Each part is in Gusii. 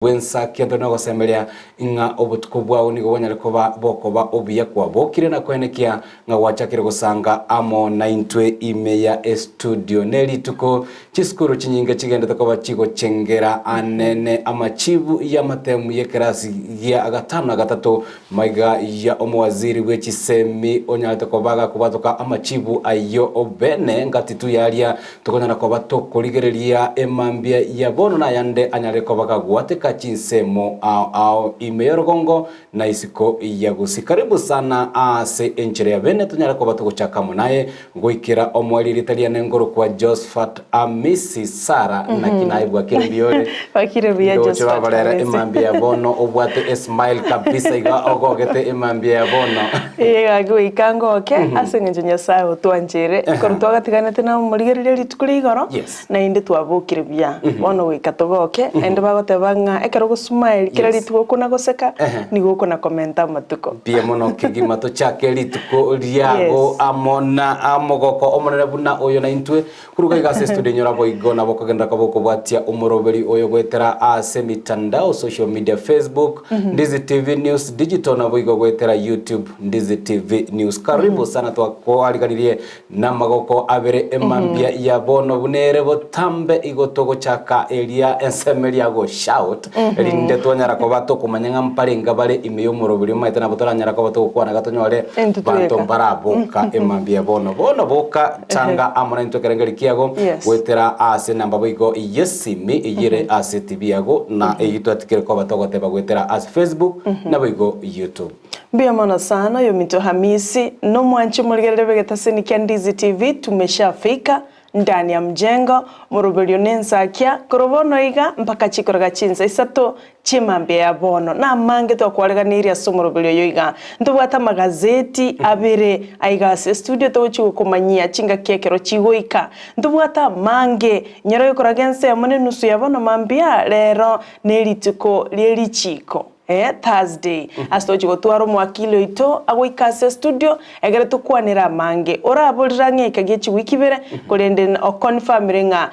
Bw'ensakia ntore nogosemeria ng'a obotuko bwao nigo bonyare koba bokoba obuya kwabokire na koenekia ng'a gwachakire gosanga amo naintwe ime ya estudio. Ne rituko chisukuru chinyinge chigendete koba chigochengera anene amachibu y'amatemu y'ekerasi gia gatano na gatato maiga ya omowaziri bwe chisemi onyarete koba gakobwatoka amachibu ayio bene ngati tu yaria Tokonyara koba tokorigereria emambia ya bono na ayande anyare koba gagwateka chinsemo ao ao ime y'orogongo na isiko ya Gusii. Karibu sana ase enchera ya bene tonyare koba togochaka amo naye goikera omoerio erieta riane nkorokwa Josphat Amisi Sarah naki naye bwakire mbuya ore? Bwakire buya Ndoche Josphat babarera Amisi. emambia ya bono obwate esmile kabisa iga ogogete emambia ya bono. Ee gaki goika ngoke ase eng'encho Nyasae otwancheire, korwa twagatiganete na omorigereria rituko ria igoro, Yes. naende twabokire buya. Bono goika togoke, naende bagoteba ng'a ekero ogosmile kera Yes. rituko okona goseka, Ehe. nigo okona komenta amatuko. Mbuya mono kegima tochake rituko riago Yes. amo na amogoko omonene buna oyo naintwe Koruga iga ase studio inyora boigo nabo okogenderera koba okobwatia omoroberi oyo goetera ase emitandao, social media, Facebook, Ndizi TV News Digital naboigo goetera YouTube, Ndizi TV News. Karibu sana twakoariganirie namagoko abere emambia ya bono buna ere botambe igo togochaka eria ensemo eria go shout erinde twanyara koba tokomanya ng'a mparenge bare ime y'omoroberi omanyete nabo toranyara koba togokwana iga tonyore Intwe banto tweka. mbaraboka emambia ya bono. Bono boka Tanga amo naintwe ekerengerio kiago Yes. goetera ase enamba boigo y'esimi eyere ase TV yago na eyio twatikire koba togoteba goetera ase Facebook naboigo YouTube. Mbuya mono sana oyominto Hamisi nomwanchi omorigereria bw'egetaseni kia Ndizi TV tumeshafika ndani ya mjengo moroberio nensakia korwa bono iga mpaka chikoroga chinsa isato Chimambia ya bono namange twakwareganeirie ase omoroberi oyo iga. Ntobwate amagazeti abere aiga ase estudio togochia gokomanyia chingaki ekero chigoika. Ntobwate amange, nyora oyokoraga ensemo na enusu ya bono mambia rero nerituko rie richiiko, eh, Thursday, ase togochia gotwara omowakili oito agoika ase estudio Ekero tokwanera amange, oraborire ang'e eka gie chiwiki ibere, korende oconfirmire ng'a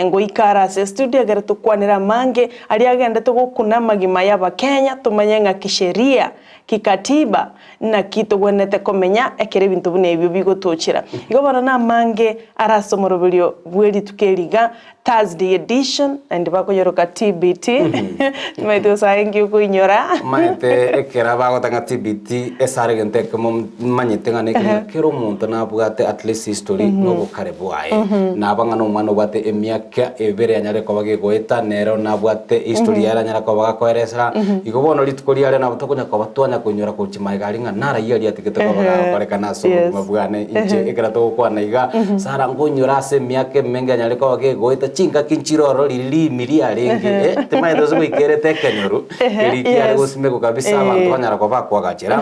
ngoika are ase estudio ekero tokwanera amange aria agendete gokuna amagima y'Abakenya tomanye ng'a kisheria, kikatiba, naki togwenerete komenya ekero ebinto buna ebio bigotochera. Igo bono namange are ase omoroberio bwe rituko eri iga, Thursday edition naende bakoyoroka TBT nimaete gose aye nki okoinyora. Omanyete ekero bagoteba ng'a TBT ase are egento ekemo manyete ng'a nekemo ng'a kera omonto nabwate at least history na obokare bwaye. Naba ng'a na omwana obwate emiaka ebere anyare koba gegoeta nere nabwate history yaye aranyare koba gakoeresera. Igo bono rituko riare nabo tokonya koba twanya koinyora gochia magega aria ng'a narayio aria atigete koba gagokorekana ase obogima bwane inche ekero togokwana iga. Sara nkonyora ase emiaka emenge anyare koba kegoeta chingaki nchire ororo riria riimi riarenge, eh, timanyete gose goikerete ekenyoru, keria kiare Yes. gosimekwa kabisa abanto Eh. banyara koba bakoagachera.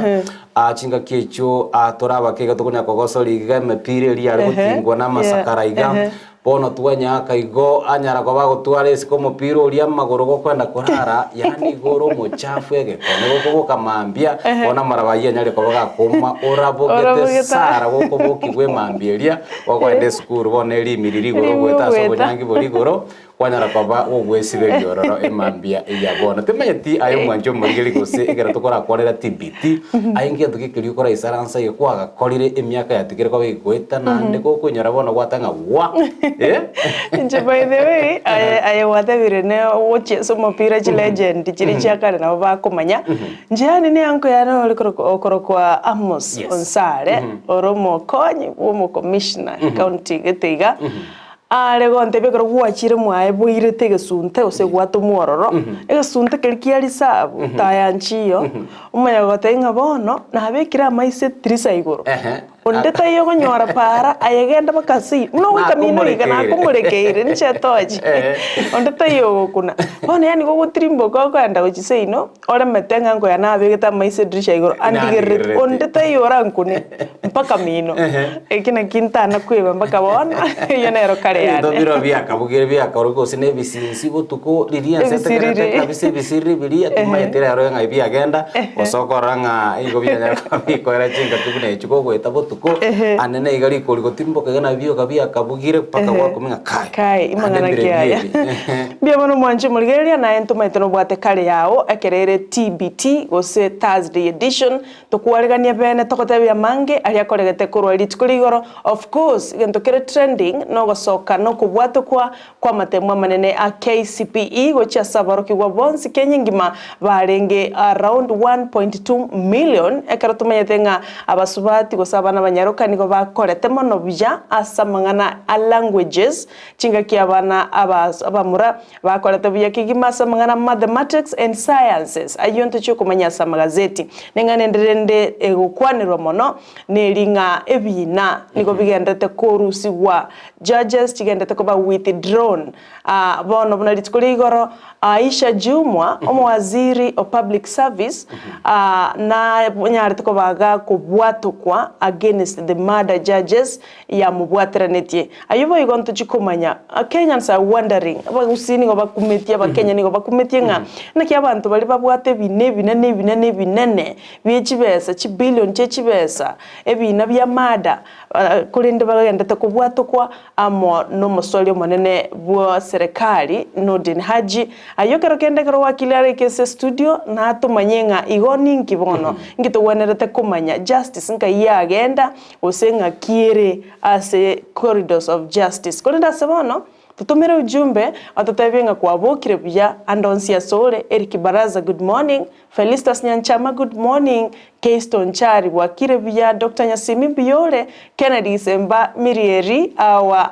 Ah, chingaki echio ah, tore abake iga tokonya kogosori iga emepira eria yare Ehe, gotingwa na amasakara yeah, iga, ehe. Bono twanyaaka igo, anyara koba agotwara esiko omopira oria amagoro gokwenda korara, yaani igo ore omochafu egekone gokoboka mambia, bono amaraba ayio anyare koba gakoma orabogete Orabogete. sara gokobokigwa emambia eria, gokoenda esukuru bono erimi riria igoro Erimi ogoeta ase ogoeta. obonyangi boria igoro, kwanyara koba gogwesiberia ororo emambia ya bono. Timanyeti aye omwanchi omorigeri gose ekero tokorakwanera TBT, aye ngento ki keria okoraisaransa iga kwagakorire emiaka yatigire koba egoeta naende gokoinyora bono gwateba ng'a gwa eh. Inche by the way, aye aye gwatebire ne ogochia ase omopira chilegend chiria chia kare nabo bakomanya, inche yaani ne uncle yane ore korokwa okorokwa Amos Yes. Onsare, ore omokonyi bwa omocommissioner county gete iga, Are gontebia ekero gwachire mwaye boirete egesunte gose gwatomwa ororo, egesunte keria kia risabu taya nchiyo, omanye gotebia ng'a bono nabekire amaiso etirisa igoro, Ehe. onde taiyo okonyora paara aye genda mpaka ase buna ogoika mino iga Nakomorekeire. nakomorekeire inche tochi, Ehe. onde taiyo ogokuna. Bono yaani gogotirimboka okoenda gochia seino, oremete ng'a nkoya nabegete amaiso edirisha igoro andigerereti Nandigerereti. onde taiyo orankune mpaka mino. Eki naki ntana kweba mpaka bono eyio nero kare Ebinto yane. biro biakabugire biakorwa gose na ebisinsi botuko riria ense Ebisiriri. etegerete kabisa ebisiriri biria timanyeti rero ng'ai biagenda gose okorora ng'a igo bianyare koba bikoera chingaki buna echio kogoeta botuko. isiko, anene iga rikori gotimboka iga nabio bioka biakabugire mpaka gwakumia ng'a kai, Kai, naende imang'ana mbire ki aya? ebi ebi. Mbuya mono mwanche omorigereria, naye ntomaete nobwate kare yao ekero ere TBT gose Thursday edition, Tokwaregania bene togotebia amange aria akoregete korwa rituko rigoro. Of course egento kere trending nogosoka na okobwatokwa kwa amatemo amanene a KCPE gochia ase aborokigwa bonsi Kenya engima barenge around 1.2 million ekero tomanyete ng'a abasubati gose abana abanyaroka nigo bakorete mono buya ase amang'ana a languages chingaki abana abamura Bakorete buya kegima ase amang'ana a mathematics and sciences, ayio ntochia okomanya ase amagazeti. Neng'ana ende rende egokwanerwa mono neri ng'a ebiina nigo bigenderete korusigwa, judges chigenderete koba withdrawn. Ah, bono buna rituko ria igoro, Aisha Jumwa, omowaziri o public service, ah, nanyarete koba gakobwatokwa against the murder judges yamobwateranetie. Ayio boigo ntochie komanya, Kenyans are wondering, abagusii nigo bakumetie, abakenya nigo bakumetie ng'a naki abanto baria babwate ebina ebinene ebinene ebinene bie chibesa, chibillion chie chibesa, ebina bia murder, korende bagendete kobwatokwa amo nomosori omonene bwa serekari Nordin Haji. Ayio ekero kende ekero wakili areke ase estudio natomanye ng'a igo ninki bono, inki togwenerete komanya, justice nkai yagenda, gose ng'aki ere ase corridors of justice. Korende ase bono, totomere ujumbe ototebie ng'a kwabokire buya ande onsi ase ore, Eric Baraza good morning, Felistus Nyanchama good morning, Keiston Nchari bwakire buya, Doctor Nyasimi mbuya ore, Kennedy Gisemba Mirieri awa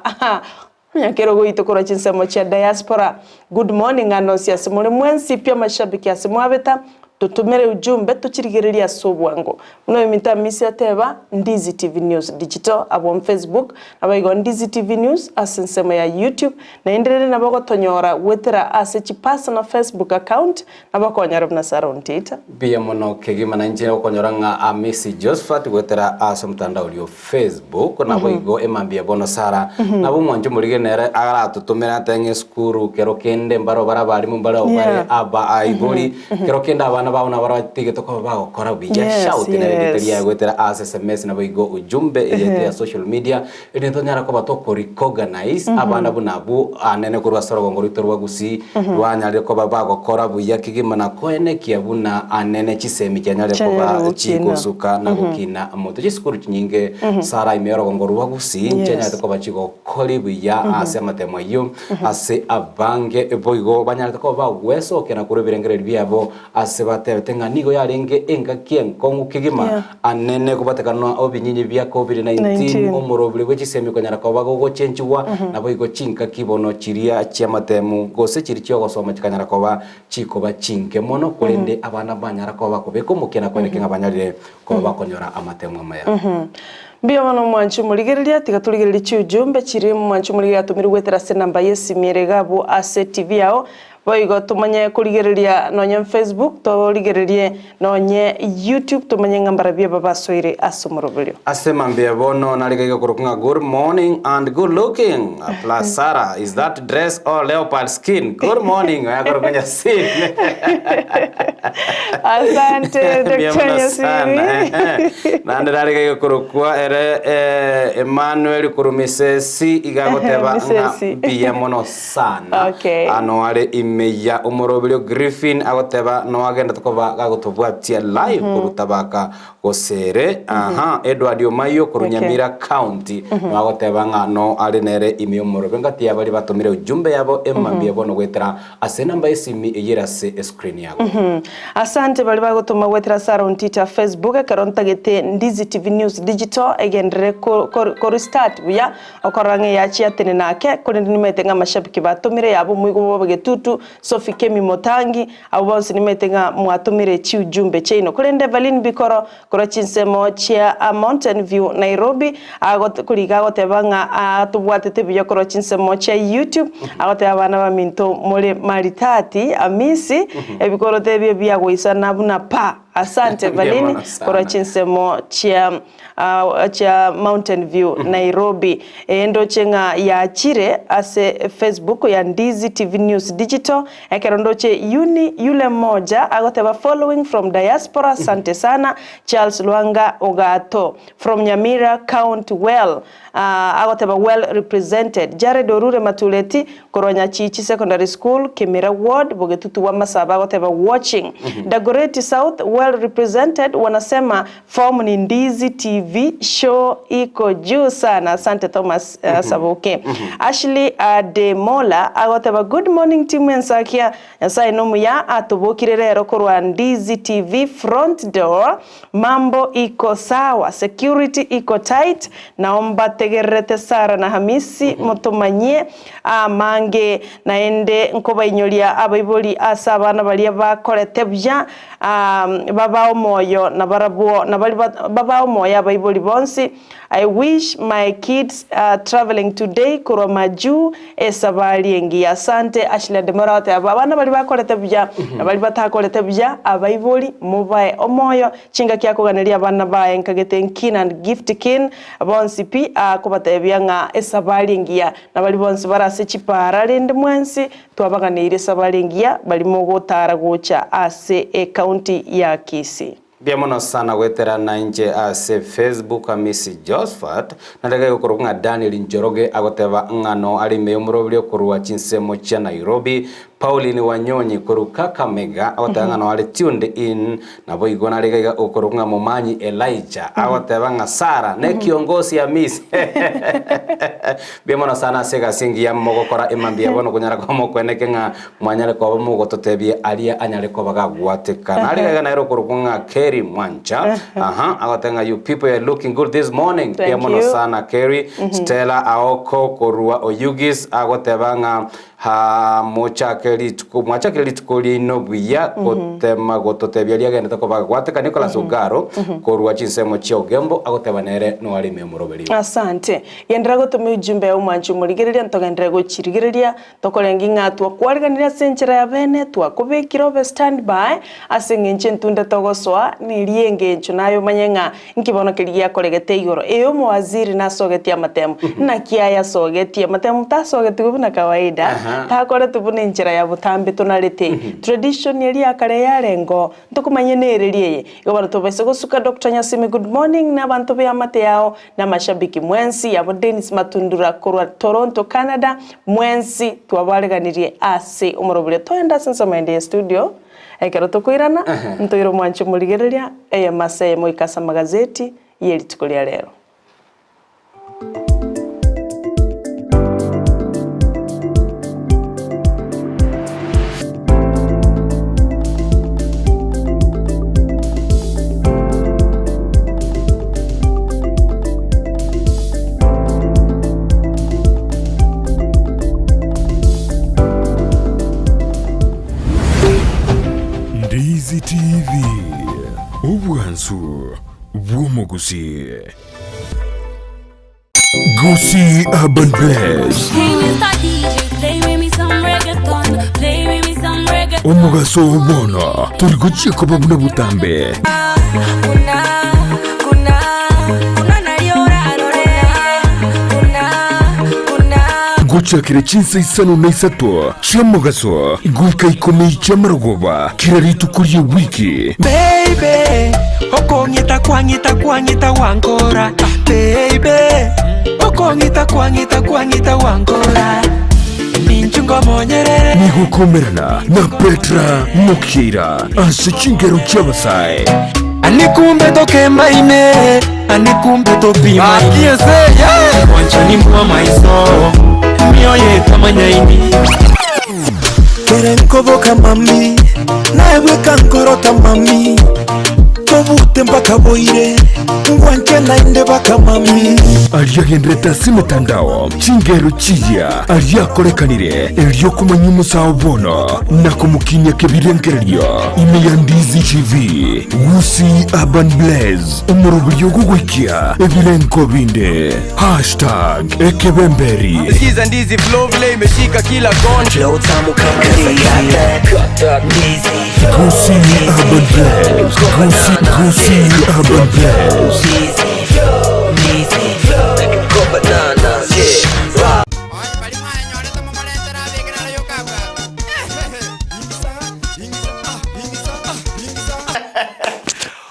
Onyakerogo oito korwa chinsemo chia diaspora good morning ande onsi ase more mwensi pi amashabiki ase mwabeta totomere ujumbe tochirigererie ase obwango buna oyominto Amisi ateba Ndizi TV News Digital abwo on Facebook naboigo Ndizi TV News ase ensemo ya YouTube naende rende nabo ogotonyora goetera ase chi personal Facebook account nabo okonyora buna Sarah Ontita. Mbuya mono kegima nainche okonyora ng'a Amisi Josphat goetera ase omotandao oria o Facebook naboigo emambia bono Sarah nabo omwancho omorige nere aratotomere ate ng'a esukuru kero kende mbaro bare abarimu mbare bare aba aibori kero kende abana babo nabo baratigete koba bagokora buya shout nere erieta riaye goetera ase sms naboigo ujumbe eyete ya social media erinde tonyare koba toko recognize abana buna abwo anene korwa ase orogongo rwaito rwa Gusii rwanyarire koba bagokora buya kegima na koenekia buna anene chisemi chianyarire koba chigosuka na gokina moto. Chisukuru chinyinge Sarah ime y'orogongo rwa Gusii nchianyarete koba chigokori buya ase amatemo ayio ase abange boigo banyarete koba bagwesokia na korwa ebirengererio biabo Ase batebete ng'a nigo yarenge engaki enkong'u kegima, anene kobatekanwa obinyinyi bia Covid-19, omorobiri bwe chisemi konyara koba gogochenchigwa, naboigo chingaki bono chiria chi'amatemu gose chiria chi'ogosoma chikanyara koba chikoba chinke mono, korende abana mbanyara koba bakobeka omokia na kweneki ng'a banyarire koba bakonyora amatemu amaya. Mbuya mono omwanchi omorigereria, tiga torigererie chiujumbe chiria omwanchi omorigereria atomirwe goetera ase enamba y'esimi ere iga abwo ase TV yao. Boigo tomanye korigereria nonye Facebook, torigererie nonye YouTube tomanye ng'a mbarabwo aba basoire ase omoroberio. Ase mambia bono narika iga korokwa ng'a good morning and good looking plus Sarah is that dress or leopard skin good morning oyo akorokwa Nyasini Asante Mbuya Dr. mono sana Nyasini. ehe. Naende narika iga korokwa ere eh, Emmanuel korwa Misesi iga agoteba ng'a Misesi. mbuya mono sana. Okay. Ano are ime ya omoroberio Griffin agoteba noagendete koba gagotobwatia live korwa Tabaka gose ere aha Edward Omayo korwa Okay. Nyamira County noagoteba ng'a no are nere ime y'omoroberio ngati ya baria batomire ujumbe yabo emambia bono goetera ase enamba y'esimi eyio ere ase escreen yago. Asante baria bagotoma goetera ase Arontita Facebook ekero ntagete Ndizi TV News Digital egenderere ko- ko- korestart buya Okorora ng'a eyachia atenene ake, korende nimaete ng'a amashabiki batomire yabo omoigwa bw'abagetutu, Sophie Kemi Motangi, abwo bonsi nimaete ng'a mwatomire chiujumbe chiaino. Korende Evelyn Bikoro korwa chinsemo chia Mountain View Nairobi agot koriga agoteba ng'a atobwatete buya korwa chinsemo chia YouTube, agoteba abana baminto more maritati, Amisi, ebikoroto ebio biagoisana buna pa. Asante Mbuya Evelyn mono sana. korwa chinsemo chia chia Mountain View Nairobi. Ee ndoche ng'a yachire ase Facebook ya Ndizi TV News Digital ekero ndoche Yuni yule mmoja agoteba following from diaspora asante sana Charles Lwanga Ogato from Nyamira County well Agoteba well represented. Jared Orure Matureti korwa Nyachichi Secondary School, Kimira Ward, Bogetutu bwa Masaba agoteba watching. Dagoretti South well represented wanasema form ni Ndizi TV show iko juu sana. Asante Thomas Saboke. Ashley Ademola agoteba good morning team Ensakia. Nyasaye nomuya atobokire rero korwa Ndizi TV front door. Mambo iko sawa, security iko tight, nao mbategererete Sarah na Hamisi motomanyie amange, naende nkobainyoria abaibori ase abana baria bakorete buya, babae omoyo nabarabwo nabari babae omoyo abaibori bonsi. I wish my kids are travelling today korwa majuu esabari engiya. Asante Ashley Ademora agoteba abana baria bakorete buya na baria batakorete buya abaibori mobae omoyo chingaki akoganeria abana baye nkagete Kin and Gift Kin bonsi pi akobatebia ng'a esabari engiya na baria bonsi bare ase chipara rende mwensi twabaganeirie esabari engiya baria mogotara gocha ase ecounty ya Kisii. Mbuya mono sana goetera nainche ase Facebook Hamisi Josphat, naende gegokorokwa ng'a Daniel Njoroge agoteba ng'a no are ime y'omoroberi okorwa chinsemo chia Nairobi, Pauline Wanyonyi korwa Kakamega agoteba ng'a no are tuned in, naboigo nare iga iga okorokwa ng'a Momanyi Elijah agoteba ng'a Sarah ne kiongozi Hamisi. Mbuya mono sana ase egasi engiya mogokora emambia bono konyara koba mokweneke ng'a Mwanyare koba mogototebia aria anyare koba gagwatekana. Nare gaiga nere okorokwa ng'a Kerry Mwancha. Aha, agoteba ng'a you people are looking good this morning. Thank Mbuya mono you. sana Kerry. Stella Aoko korwa Oyugis agoteba ng'a ha mochake rituko mwachakire rituko riaino buya gotema gototebia riagenderete koba gagwateka. Nicholas Ogaro korwa chinsemo chia Ogembo agoteba nere noare ime omoroberio. Asante. Genderera gotoma ujumbe ya omwanchi omorigereria ntogenderere gochirigereria Tokorenge ng'a twakwariganirie ase enchera ya bene, twakobekire obe stand by, ase eng'encho entunda togosoa neria engencho naye omanye ng'a nki bono keria giakoregete igoro. Ee omowaziri nasogetie amatemo. Naki ayasogetie? Amatemo tasogetigwe buna kawaida, takoretwe buna enchera ya botambe tonarete. Tradition eria ya kare yarenge oo, ntokomanya nereri eye. Igo bono tobaise gosuka Doctor Nyasimi good morning na abanto beamate yao, Na amashabiki mwensi abo Dennis Matundura korwa Toronto Canada mwensi twabareganirie ase omoroberio toende ase ensemo ende ye studio ekero tokoirana ntoire omwancho morigereria eyemo ase eyemo goika ase amagazeti ye rituko ria rero. Ndizi TV, obwansu bw'omogusii. Gusii Urban Best. Omogaso oo bono tori gochia koba buna botambe. Gochakera chinsa isano na isato chi'omogaso goika ikomi chi'amarogoba kera rituko ri'ewiki. Baby, okong'ita kwang'ita kwang'ita gwankora Baby, okong'ita kwang'ita kwang'ita gwankora Ninchu ngomonyerere Nigokomerana na Petra Mokiira ase chingero chi'abasae. Ani kumbe tokemaine ani kumbe topimaine Mwanchani mbwa maiso mioyo etamanyaini Kere nkoboka mami, naye bweka nkorota mami, tobute mpaka boire. Ngwanche naende baka mami. Aria agenderete ase emetandao, chingero chiya aria akorekanire, erio komanyia omosao bono na komokinia kebirengererio ime ya Ndizi TV, Gusii Urban Blaze, omoroberio ogogoikia ebirengo binde. Hashtag ekebemberi. Sikiza ndizi flow vile imeshika kila kona. Flow tamu kama ndizi. Gusii Urban Blaze. Gusii, Gusii Urban Blaze.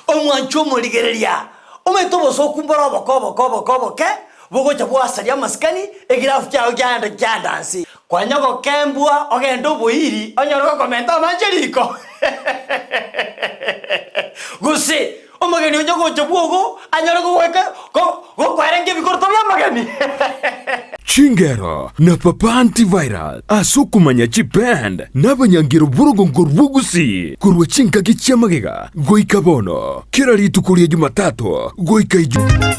Omwancho omorigereria, omanyete obosooku mbore oboke oboke oboke oboke, bogocha bwasaria amasikani, egirafu kiao kiaenda kiaenda nse. Kwanya gokembwa ogende oboiri onyore gokomenta amache riko. Gose omogeni onye ogocha bwogo anyore gogoika go gokwarenga ebikoroto bi'amageni. Chingero na Papa Antivirus ase okomanya chiband na abanyangero b'orogongo rw'Ogusii korwa chingaki chi'amagega goika bono, kera rituko ria Jumatatu goika Ijumaa.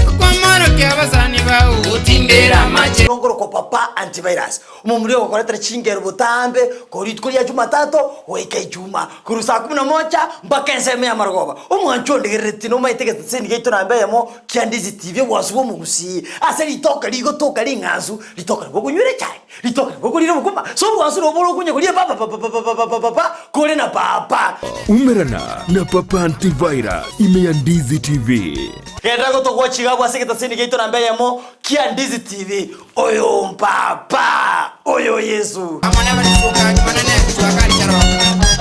Okwamorokia abasani bao gotindera amache. Nongorokwa Papa Antivirus, omomura ogokoretera chingero botambe korwa rituko ria Jumatatu goika Ijumaa, korwa saa kumi na moja mpaka ensemo y'amarogoba. Omwancho ondegereretie nomaete egeteseni giaito namba eyemo kia Ndizi TV obwansu bw'omogusii, ase ritoka rigotoka ring'ansu, ritoka nabo okonywera echae, ritoka nabo okorira obokima, so obwansu nabo bore okonya koria papapapapapapapa kore na papa. Umerana na Papa Antivirus ime ya Ndizi TV. Genda gotogwa chigabwa ase egetaseni giaito namba eyemo kia Ndizi TV. Oyo mpapa, oyo Yesu. Amo nabarisuka Jumanene Juakali Charoka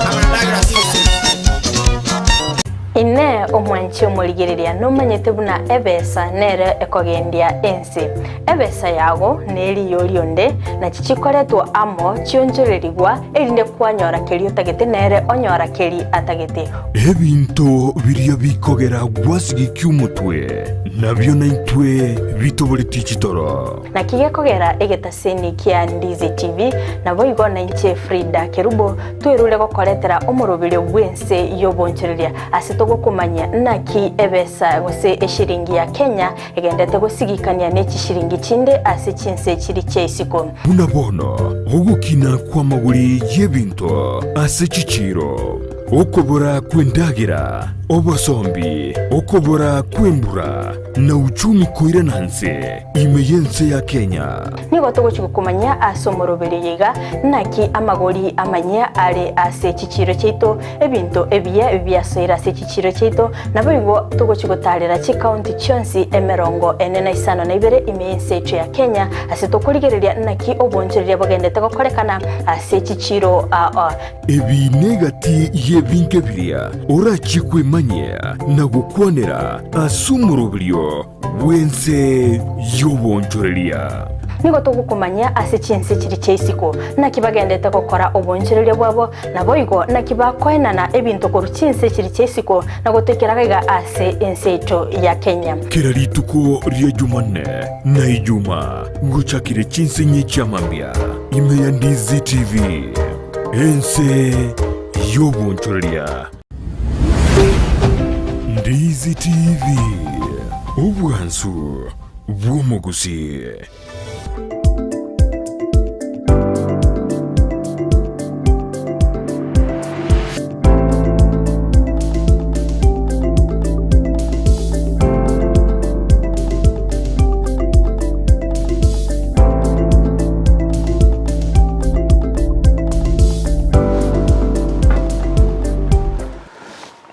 amo na Douglas Yusufu. Inee! Omwanchi omorigereria nomanyete buna ebesa nere ekogendia ense? Ebesa yago neriyo rionde, nachi chikoretwa amo chionchorerigwa, erinde kwanyora keria otagete nere onyora keria atagete. Ebinto biria bikogera gwasigikia omotwe, nabio naintwe bitoboretie chitoro. Naki gekogera egetaseni kia Ndizi TV, naboigo nainche Frida Kerubo twerure gokoretera omoroberio bw'ense y'obonchoreria ase togokomanyia naki ebesa gose eshiringi ya Kenya egendete gosigikania ne chishiringi chinde ase chinse chiri chia isiko. Buna bono ogokina kw'amagori y'ebinto ase chichiiro, okobora kw'endagera, obosombi, okobora kw'embura, na uchumi koirana nse ime y'ense ya Kenya. Nigo togochia gokomanyia ase omoroberio oyo iga, naki amagori amanyia are ase chichiiro chiaito, ebinto ebiya biasoire ase chichiiro chiaito, naboigo togochia gotaarera chikaunti chionsi emerongo ene na isano na ibere ime y'ense yaito ya Kenya, ase tokorigereria naki obonchoreria bogendete gokorekana ase chichiiro aa. Ebi negati y'ebinto ebiria orachie kwemanyia na gokwanera ase omoroberio bw'ense y'obonchoreria. Nigo togokomanyia ase chinse chiria chia isiko, naki bagendete gokora obonchoreria bwabo, naboigo naki bakoenana ebinto korwa chinse chiria chia isiko na gotoikera gaiga ase ense yaito ya Kenya. Kera rituko ria Jumanne na Ijumaa ngochakire chinsinyi chia mambia ime ya Ndizi TV, ense y'obonchoreria. Ndizi TV, obwansu bw'omogusii.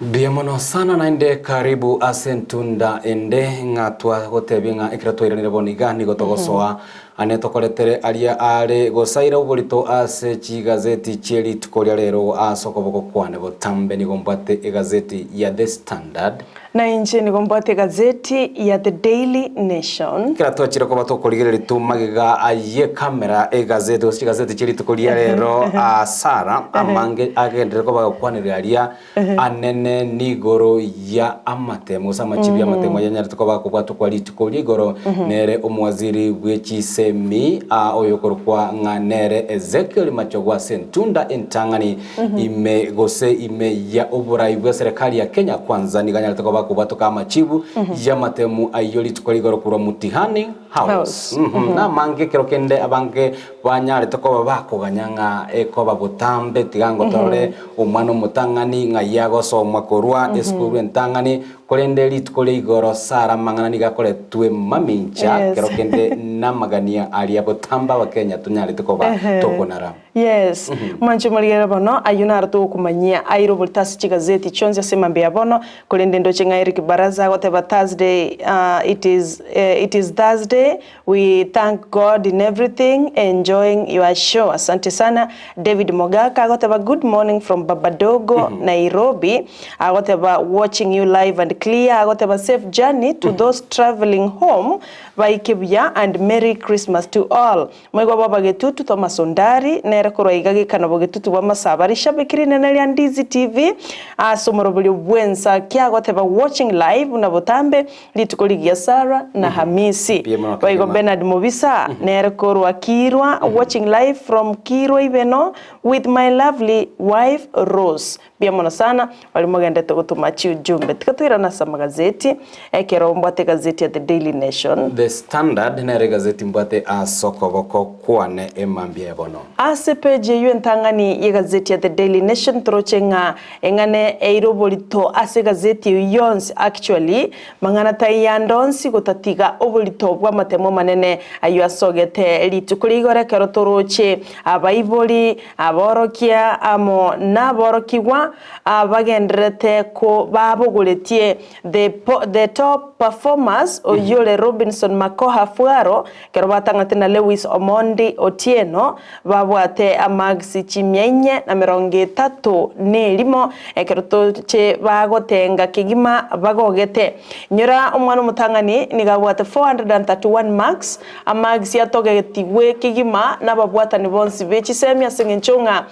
Mbuya mono sana naende karibu ase entunda ende ng'a twagotebia ng'a ekero twairanire bono iga nigo togosoa ane tokoretere aria are gosaira oborito ase chigazeti chie rituko ria rero ase okoboko kwane botambe nigo mbwate egazeti ya The Standard. Na inche nigo mbwate egazeti ya The Daily Nation. Ekero twachire koba tokorigereria tumagega aye camera egazeti gose chigazeti chie rituko ria rero aa Sarah amange agenderere koba agokwaneria aria anene nigoro ya amatemo gose amachibi y'amatemo ayanyarete koba akobwatwa kwa rituko ria igoro nere omowaziri bwe chise. chisemi oyokorokwa ng'a nere Ezekiel Machogu ase entunda entang'ani ime gose ime ya oborai bwe serikali ya Kenya Kwanza nigo anyarete koba akobwatoka amachibu y'amatemu ayio rituko rigoro korwa Mutihani House. Namange ekero kende abange banyarete koba bakoganya ng'a ekoba botambe tiga ngotorore omwana omotang'ani ng'ai agosomwa korwa esukuru entang'ani Korende rituko ria igoro Sara amang'ana nigo akoretwe mamincha, kero kende namagania aria botambe Abakenya tonyarete koba tokonara. Yes. Mwanche morigerere bono, ayio naro togokomanyia aire oborito ase chigazeti chionsi ase mambia ya bono, korende ndoche ng'a Eric Baraza agoteba Thursday, it is, it is Thursday, We thank God in everything, enjoying your show asante sana. David Mogaka agoteba good morning from Babadogo Nairobi, agoteba watching you live and clear, agoteba safe journey to those travelling home baike buya and merry Christmas to all. Moigwa bwa Bagetutu Thomas Ondari nere korwa iga gekano bogetutu bwa Masaba rishabiki rinene ria Ndizi TV ase omoroberio bw'ensakia agoteba watching live buna botambe Rituko rigiya Sarah na Hamisi. Mbuya mono Boigo kegima. Bernard Mobisa nere korwa Kirwa watching live from Kirwa Ibeno with my lovely wife Rose. Mbuya mono sana baria mogendete gotoma chiujumbe. Tiga toirane ase amagazeti ekero mbwate egazeti ya The Daily Nation. The Standard nere egazeti mbwate ase okoboko kwane emambia ya bono. Ase page eyio entang'ani y'egazeti ya The Daily Nation toroche ng'a Eng'ana eire oborito ase egazeti eyio yonsi, actually, mang'ana taiyo ande onsi gotatiga oborito bw'amatemo amanene ayio asogete rituko ria igoro ekero toroche abaibori, aborokia amo naborokigwa bagendererete ko babogoretie the the top performers oyio ore Robinson Makoha Fwaro ekero batang'ate na Lewis Omondi Otieno Babwate amagisi chimia inye na merongo etato nerimo, ekero toche bagotenga kegima bagogete. Inyora omwana omotang'ani nigo abwate 431 marks, amagisi atogetigwe kegima nababwatani bonsi be chisemi ase eng'encho ng'a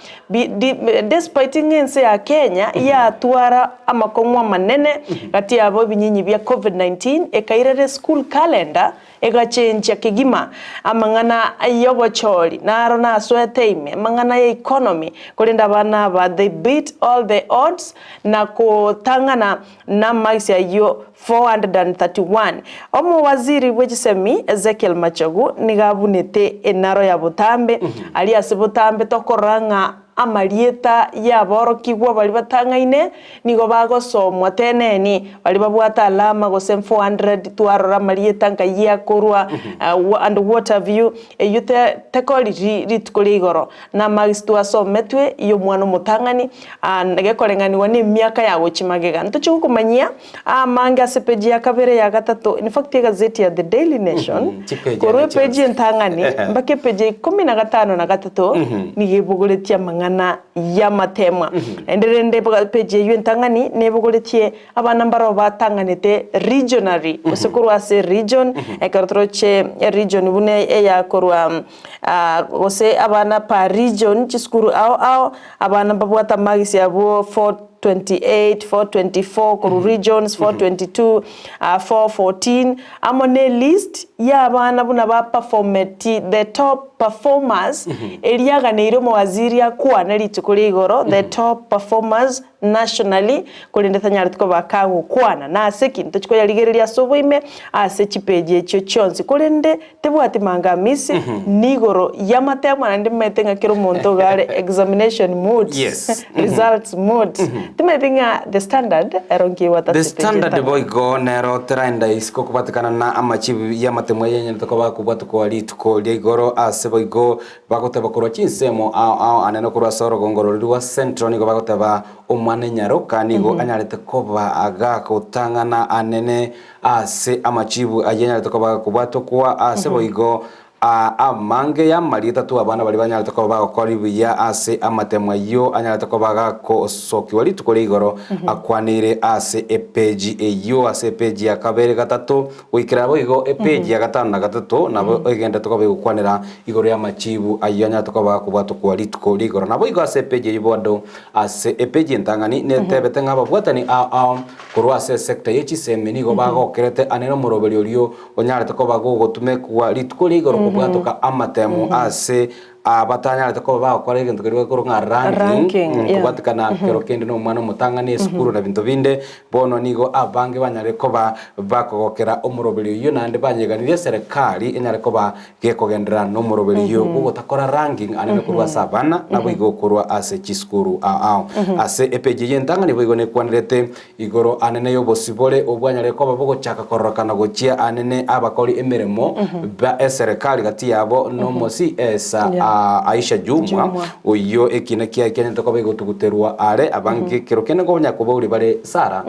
despite ng'a ense ya Kenya yatwara amakong'u amanene gati yabo ebinyinyi bia Covid-19 ekairera eschool calendar Egachenchia kegima amang'ana y'obochori, naro nasoete ime amang'ana ya economy, korende abana aba they beat all the odds na kotang'ana namagisi ayio 431. Omowaziri bwe chisemi Ezekiel Machogu nigo abunete enaro ya botambe, aria ase botambe tokorora ng'a Amarieta y'aborokigwa baria batang'aine nigo bagosomwa teneni, baria babwate alama gose 400 twarora amarieta nkai akorwa and what have you, eyio te tekori rituko ria igoro. Na amagisi twasometwe y'omwana omotang'ani gekoreng'anigwa na emiaka ya gochia magega. Ntochia gokomanyia amange ase epeji ya kabere ya gatato, in fact egazeti ya The Daily Nation, Chipeji korwa ane epeji chionsi. entang'ani mpaka epeji ya ikomi na gatano na gatato, nigo ebogoretie amang'ana y'amatemwa. Naende rende epeji eyio entang'ani nebogoretie abana mbarabwo batang'anete regionally, gose korwa ase region, ekero toroche region buna eya korwa gose abana per region chisukuru ao ao, abana mbabwate amagisi abwo 428, 424 korwa regions, 422, 414, amo ne list ya abana buna ba performeti the top performers, eria aganeire omowaziri akwane rituko ria igoro, the top performers nationally, korende tanyareti koba kagokwana. Nase ki? Ntochi koyarigereria ase oboime ase chipeji echio chionsi, korende tebwati mangamizi, nigoro y'amatemo naende maete ng'a kera omonto iga are examination mood, Yes. results mood. Timaeti ng'a the standard ero nkiebwate The ase epeji Standard etang'ani. boigo nero teraenda isiko kobatekana na amachibu y'amatemo ayenyarete koba kobwatokwa rituko ria igoro ase boigo bagoteba korwa chinsemo ao ao anene korwa ase orogongo roria rwa Central nigo bagoteba omwana enyaroka nigo anyarete koba agagotang'ana anene ase amachibu ayio anyarete koba agakobwatokwa ase boigo Amange y'amarieta tw'abana baria banyarete koba bagokora buya ase amatemo ayio anyarete koba agakosokigwa rituko ria igoro akwaneire ase epeji eyio ase epeji ya kabere gatato goikera boigo epeji ya gatano na gatato nabo egenderete koba egokwanera igoro y'amachibu ayio anyarete koba agakobwatokwa rituko ria igoro. Naboigo ase epeji eyio bado ase epeji entang'ani netebete ng'a ababwatani ao ao korwa ase esecta ye chisemi nigo bagokerete ane nomoroberi orio Onyarete koba gogotumekwa rituko ria igoro kobwatoka amatemo ase abatanyarete koba bagokora egento keria gekorwa ng'a ranking, Ranking, yeah. kobwatekana kero kende na omwana omotang'ani esukuru na binto binde, bono nigo abange banyare koba bakogokera omoroberi oyio naende banyeganirie eserekari enyare koba gekogenderera nomoroberio bw'ogotakora ranking anene korwa ase abana, naboigo korwa ase chisukuru ao ao. Ase epeji eye entang'ani boigo nekwanerete igoro anene y'obosibore obwanyare koba bogochaka kororekana gochia anene abakori emeremo ba eserekari gati yabo nomosi esa Aisha Jumwa, oyio ekina kiaye kianyarete koba egotuguterwa are abange kero kende nkonya kobauri bare Sarah.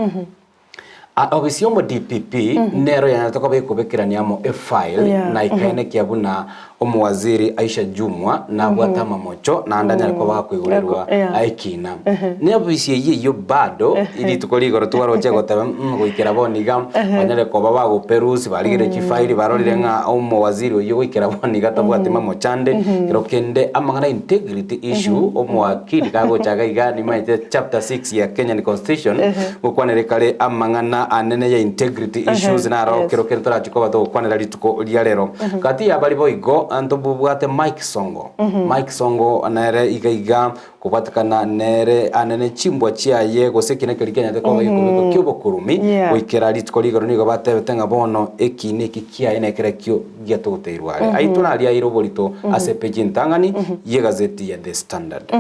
Obisi y'omo DPP nero yanyarete koba ekobekerania amo efile na ekaenekia buna omowaziri Aisha Jumwa nabwate amamocho naende anyare koba akoigorerwa ekina. Ne obisi eyio eyio bado rituko rigoro twaroche goteba mm goikera bono iga banyare koba bagoperusi barigire chifaili barorire ng'a omowaziri oyio goikera bono iga tabwati mamocho ande kero kende amang'ana integrity issue omowakili kagocha iga iga nimaete chapter 6 ya Kenyan constitution Gokwanera kare amang'ana anene ya integrity issues naro kero kere torachi koba togokwanera rituko ria rero. Gati yabari boigo ntobobwate Mike Sonko. Mike Sonko nere iga iga kobwatekana nere anene chimbwa chiaye gose ekina keria kianyarete koba gekobekwa kiobokurumi goikera rituko rigoro nigo batebete ng'a bono ekina eki kiaye nekerekio giatogoteirwe are. Aitwe naria aire oborito ase epeji entang'ani yegazeti ya The Standard.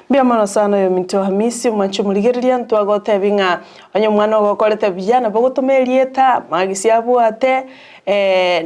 Mbuya mono sana oyominto Hamisi, omwanche omorigereria, ntwagotebia ng'a onye omwana ogokorete buya nabo ogotoma erieta, amagisi abwate,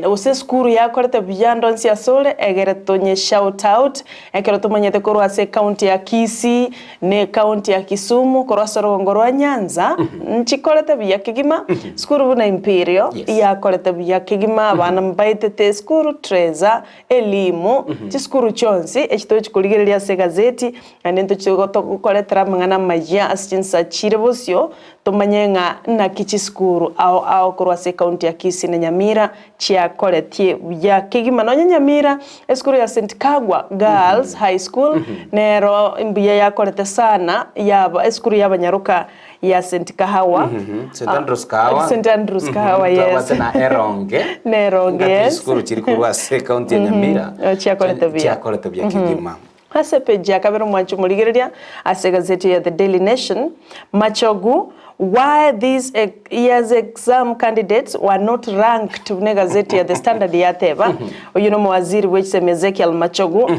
gose esukuru yakorete buya ande onsi asore, egere tonye shout out, ekero tomanyete korwa ase ecounty ya Kisii, na ecounty ya Kisumu, korwa ase orogongo rwa Nyanza, nchikorete buya kegima, sukuru buna Imperial, yakorete buya kegima, abana mbaetete esukuru, Treza, Elimu, chisukuru chionsi echi tochi korigereria ase egazeti, naende ntochi gotokoretera amang'ana amayia ase chinsa chire bosio, tomanye ng'a naki chisukuru ao ao korwa ase ecounty ya Kisii na Nyamira chiakoretie buya kegima. Nonye Nyamira, esukuru ya St Kagwa Girls High School nero mbuya yakorete sana yaba esukuru y'abanyaroka ya St Kahawa. St Andrews Kahawa. St Andrews Kahawa, yes. Twabwate na Eronge. Na Eronge, Ngati yes. chisukuru chiri korwa ase ekaunti ya Nyamira. Chiakorete buya. Chiakorete buya kegima. Ase epeji ya kabere omwanchi omorigereria ase egazeti ya The Daily Nation, Machogu, Why these year's exam candidates were not ranked buna egazeti ya The Standard yateba. Oyio nomowaziri bw'echisemi Ezekiel Machogu.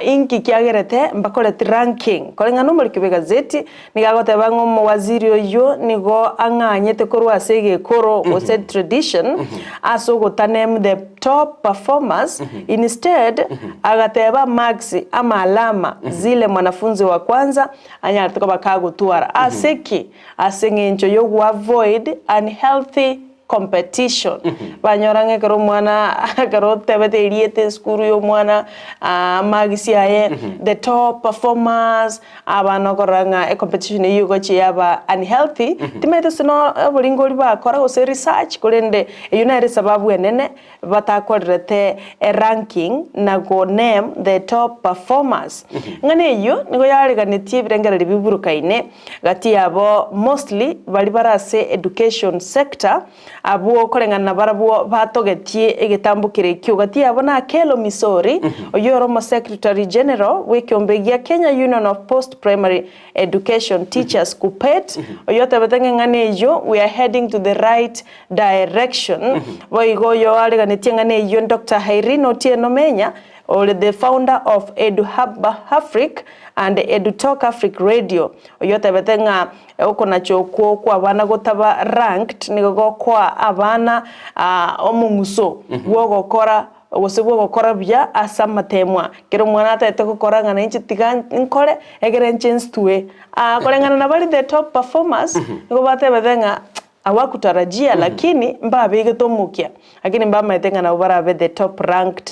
Inki kiagerete mbakoreti ranking? Koreng'ana nomoriki bw'egazeti Nigo agoteba ng'a omowaziri oyio nigo ang'anyete korwa ase egekoro gose tradition ase ogotaname the top performers instead agateba marks ama alama zile mwanafunzi wa kwanza anyarete koba kagotwara. Ase ki? Ase eng'encho yogoavoid unhealthy competition. Banyora ng'a ekero omwana ekero otebete erieta esukuru ya omwana amagisi aye, the top performers, abana okorora ng'a ecompetition eyio egochia yaba unhealthy, timanyete gose no oboringori bakora gose research korende eyio nere esababu enene batakorerete eranking na go name the top performers. Ng'a neyio nigo yareganetie ebirengererio biburukaine Gati yabo mostly baria bare ase education sector abwo koreng'ana na barabwo batogetie egetambo kere ekio. Gati yabo na Akello Misori oyio ore omo secretary general bw'ekeombe gia Kenya Union of Post Primary Education Teachers, KUPPET, oyio otebete ng'a eng'ana eyio we are heading to the right direction. Boigo oyo areganetie eng'ana eyio Doctor Irene Otieno Menya Ore the founder of EduHub Afric and EduTalk Afric Radio, oyio otebete ng'a okonacha okwo kw'abana gotaba ranked nigo gokoa abana omong'uso bw'ogokora gose bw'ogokora buya ase amatemwa. Kera omwana atagete gokora ng'a nainche tiga nkore egere inche nsitwe. Koreng'ana na baria the top performers nigo batebete ng'a Hawakutarajia lakini mbabegete omokia, lakini mbamaete ng'a nabo barabe the top ranked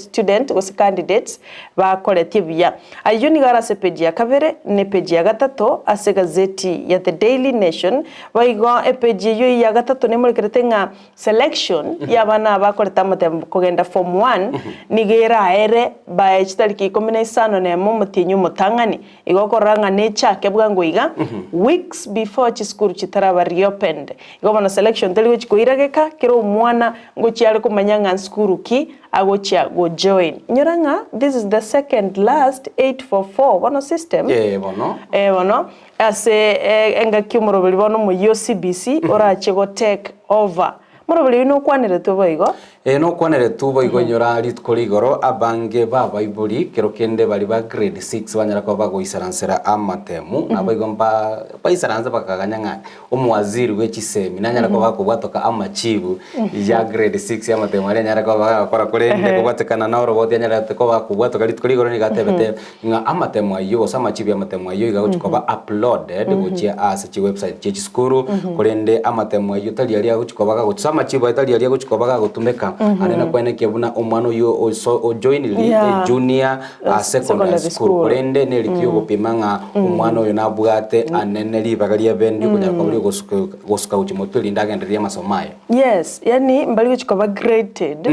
student gose candidates bakoretie buya. Ayio nigo are ase epeji ya kabere na epeji ya gatato ase egazeti ya The Daily Nation. Boigo epeji eyio ya gatato nemorekerete ng'a selection y'abana aba bakorete amatemo kogenda form one nigo eraere by chitariki ikomi na isano na emo omotienyi omotang'ani. Igo okorora ng'a nechake bwango iga, weeks before chisukuru chitaraba reopened. reopened. Igo bono selection teri gochi koirageka, kera omwana ngochia are komanya ng'a nsukuru ki agochia go join. Inyora ng'a this is the second last 844 bono system, Eh, bono. eh bono, ase engaki omoroberi bono omoyia o CBC orache go take over. Moroberi oyio nokwaneretwe boigo. Ee, nokwaneretwe boigo inyora rituko rigoro abange b'abaibori kero kende baria ba grade six banyara koba bagoisaransera amatemu, naboigo mba baisaranse bakaganya ng'a omowaziri bwe chisemi nanyare koba akobwatoka amachibu ya grade six y'amatemu aria anyare koba agakora korende kobwatekana na oroboti anyarete koba akobwatoka rituko rigoro nigo atebete ng'a amatemo ayio gose amachibu y'amatemo ayio iga agochia koba uploaded gochia ase chiwebsite chie chisukuru, korende amatemo ayio tari aria agochia koba gagochia ase amachibu aye tari aria agochia koba gagotumeka ande nakwenekia buna omwana oyio oso ojoiniri ejunior secondary school korende nerituo yogopima ng'a omwana oyo nabwate anene ribaga riabe riokonyara koba riogosuka gosuka gochia motwe erinde agendererie amasomo aye. Yes, yaani mbari gochia koba graded,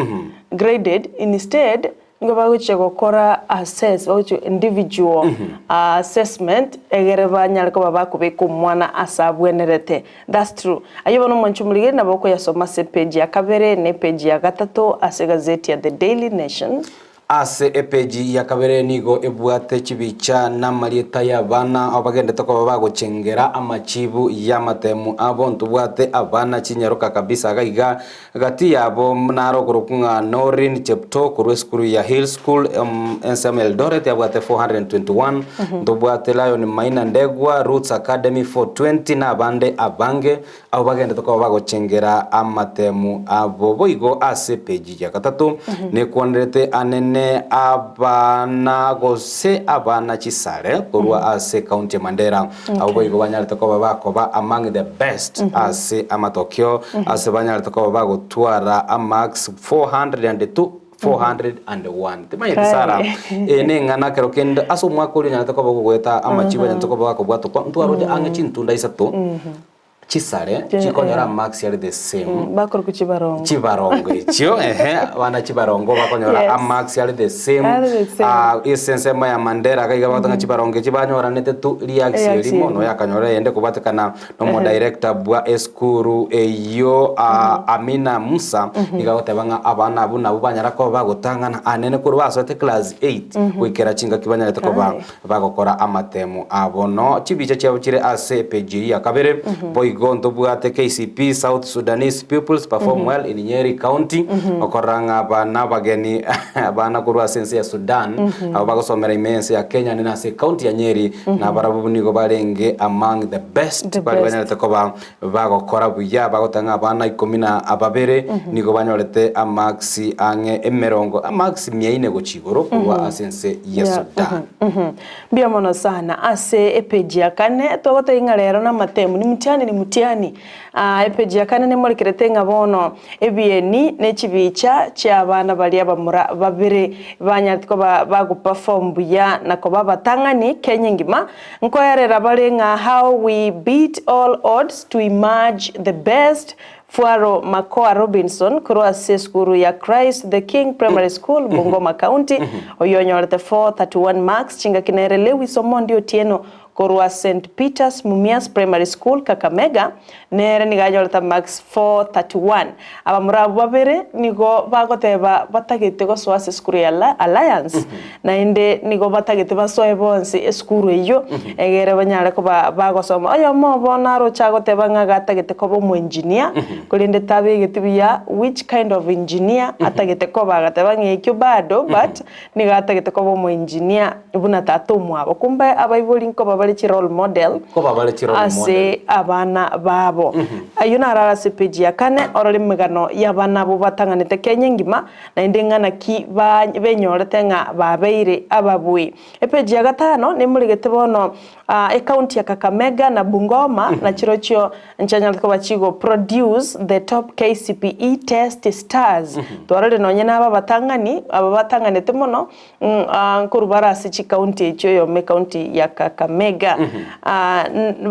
graded instead Nigo bagochia gokora assess, bagochia individual assessment egere banyare koba bakobeka omwana ase abwenerete. That's true. Ayio bono omwanchi omorigeri nabo okoyasoma ase epage ya kabere na epage ya gatato ase egazeti ya The Daily Nation. Ase epeji ya kabere nigo ebwate chibicha na amarieta y'abana abo bagendete koba bagochengera amachibu y'amatemu abo. Ntobwate abana chinyaroka kabisa iga iga Gati yabo naro okorokwa ng'a Noreen Cheptoo korwa esukuru ya Hill School ensemo ya Eldoret abwate 421, ntobwate Lion Maina Ndegwa, Roots Academy 420 na abande abange abwo bagendete koba bagochengera amatemu abo. Boigo ase epeji ya gatato nekwanerete anene abana gose abana chisare korwa ase ekaunti ya Mandera Abwo boigo banyarete koba bakoba among the best ase amatokeo, ase banyarete koba bagotwara amarks 402, 401. Timanyeti Sarah, eye neng'ana ekero kende ase omwaka oria onyarete koba ogoeta amachibu anyarete koba gakobwatokwa, ntwaroche ang'e chintunda isato chisare chikonyora amarks are the same. Bakorokwa chibarongo. Chibarongo echio ehe, abana chibarongo bakonyora amarks are the same. Are the same. Ah, ase ensemo ya Mandera iga iga bagoteba ng'a chibarongo echi banyoranete tu riaksi Riaksi erimo, erimo. noyo akanyora eyende kobwatekana na omodirector bwa esukuru eyio ah, Amina Musa, nigo agoteba ng'a abana abwo nabwo banyara koba bagotang'ana anene korwa basoete class eight goikera chingaki banyarete koba Aye. Bagokora amatemo abo no chibicha chiabo chire ase epeji eyio ya kabere. Boigo ntobwate KCP South Sudanese pupils perform well in Nyeri County. Okorora ng'a aba nabageni abana korwa ase ense ya Sudan abo bagosomera ime y'ense ya Kenya naende ase ecounty ya Nyeri nabarabwo nigo barenge among the best The bari best. banyarete koba Bagokora buya, bagoteba ng'a abana ikomi na babere nigo banyorete amarks ang'e emerongo amarks mia ine gochia igoro korwa ase ense ya Sudan. Mbuya mono sana. Ase epeji ya kane togotebia ng'a rero namatemu ni mtihani ni mtihani. Epeji ya kane nemorekerete ng'a bono ebieni ne chibicha chia abana baria abamura babere banyarete koba bagoperform buya na koba abatang'ani Kenya engima Nkoerera bare ng'a how we beat all odds to emerge the best, Fuaro Makoa Robinson korwa ase esukuru ya Christ the King Primary School, Bungoma County, oyio onyorete 431 marks, chingaki nere Lewis Omondi Otieno korwa St Peters Mumias Primary School, Kakamega, nere nigo anyorete amarks 431. Abamura abwo babere nigo bagoteba batagete gosoa ase esukuru ya Alliance, naende nigo batagete basoe bonsi esukuru eyio, egere banyare koba bagosoma. Oyomo obo naroche agoteba ng'a gatagete koba omoengineer, korende tabegeti buya which kind of engineer atagete koba, agateba ng'a ekio bado but nigo atagete koba omoengineer buna tata omwabo. Kumbe abaibori nkoba bare chirole model Nkoba bare chirole model. ase abana babo. Ayio naro are ase epeji ya kane, orore emegano y'abana abwo batang'anete Kenya engima, naende ng'ana ki ba benyorete ng'a babeire ababui. Epeji ya gatano nemoregete bono Ecounty ya Kakamega na Bungoma nachirochio nchianyarete koba chigo produce the top KCPE test stars. Twarorire nonye naba abatang'ani aba batang'anete mono nkorwa bare ase chicounty echio oyomo ecounty ya Kakamega.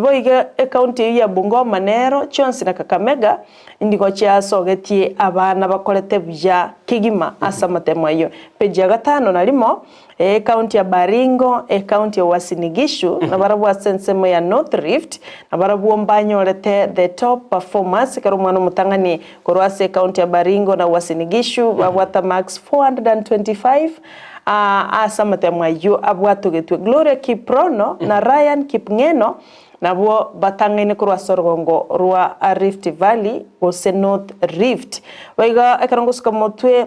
Boigo ecounty eyio ya Bungoma nero chionsi na Kakamega nigo chiasogetie abana bakorete buya. kegima ase amatemo ayio. Page ya gatano na rimo, Ecounty ya Baringo, ecounty ya Uasin Gishu, nabarabwo ase ensemo ya North Rift, nabarabwo mbanyorete the top performers, ekero omwana omotang'ani korwa ase ecounty ya Baringo na Uasin Gishu babwata marks 425 ase amatemo ayio abwatogetwe. Gloria Kiprono na Ryan Kipng'eno nabwo batang'aine korwa ase orogongo rwa Rift Valley gose North Rift. Boigo ekero ngosuka motwe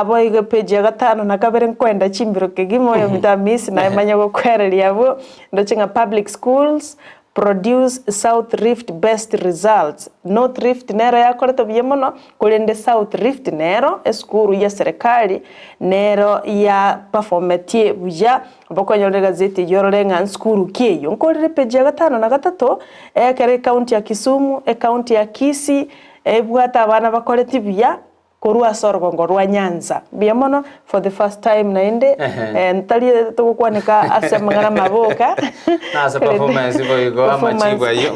boigo epage ya gatano na kabere nkoenda chimbiro kegima oyominto Hamisi naye manye gokwereria abwo, ndoche ng'a public schools produce South Rift best results. North Rift nero yakorete buya mono, korende South Rift nero esukuru ya serikali nero ya performetie buya. Bokonyorera egazeti eyio orore ng'a nsukuru ki eyio. Nkorire epeji ya gatano na gatato, ekero ecounty ya Kisumu, ecounty ya Kisii, ebwate abana bakoreti buya korwa ase orogongo rwa Nyanza. Mbuya mono for the first time naende, ntari togokwaneka ase amang'ana amaboka. Nase performance boigo amachibu ayio,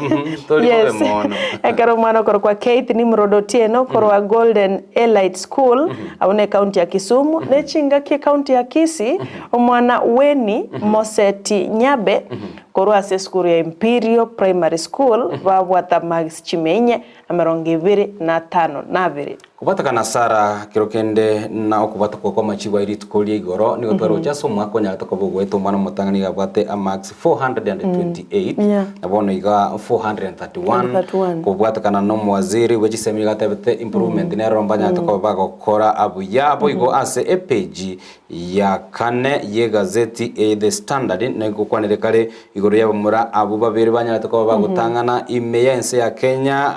tori bobe Yes. mono. Ekero omwana okorokwa Keith Nimrod Otieno korwa Golden Elite School, abwo ne ecounty ya Kisumu, ne chingaki ecounty ya Kisii, Omwana Weni Moseti Nyabe korwa ase esukuru ya Imperial Primary School babwata marks chimia inye 25. Kobwatekana Sara kero kende na okobwatekwa kw'amachibo aye rituko ria igoro nigo twaroche ase omwaka onyarete koba ogoeta omwana omotang'ani nigo abwate amarks 428 Yeah. na bono iga 431 431. kobwatekana na omowaziri bwe chisemi nigo atebete improvement nero mbanyarete koba bagokora abuya boigo ase epeji ya kane y'egazeti eye The Standard negokwanire kare igoro y'abamura abwo babere banyarete koba bagotang'ana ime y'ense ya Kenya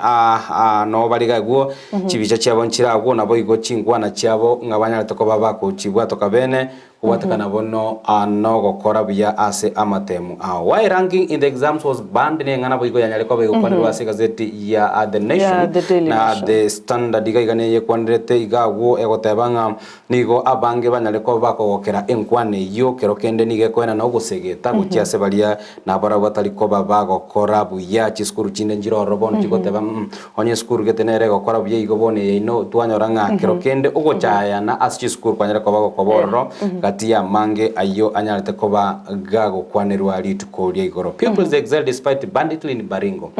noo bare iga agwo chibicha chiabo nchire agwo naboigo chinkwana chiabo ng'a banyarete koba bakochibwatoka bene kobwatekana bono nogokora buya ase amatemu ao. Why ranking in the exams was banned neng'ana boigo yanyare koba egokwanerwa ase egazeti ya The Nation Ya The Daily na Nation. The Standard iga iga neyekwanerete iga agwo egoteba ng'a Nigo abange banyare koba bakogokera enkwana eyio, kero kende nigo ekoenana ogosegeta gochia ase baria nabarabwo batari koba bagokora buya. Chisukuru chinde nchire ororo bono chigoteba, mm, onye esukuru gete nere egokora buya igo bono eye yaino twanyora ng'a kero kende ogochayana ase chisukuru kwanyare koba gokoba ororo gati y'amange ayio anyarete koba gagokwanerwa rituko ria igoro. Pupils excel despite banditry in Baringo.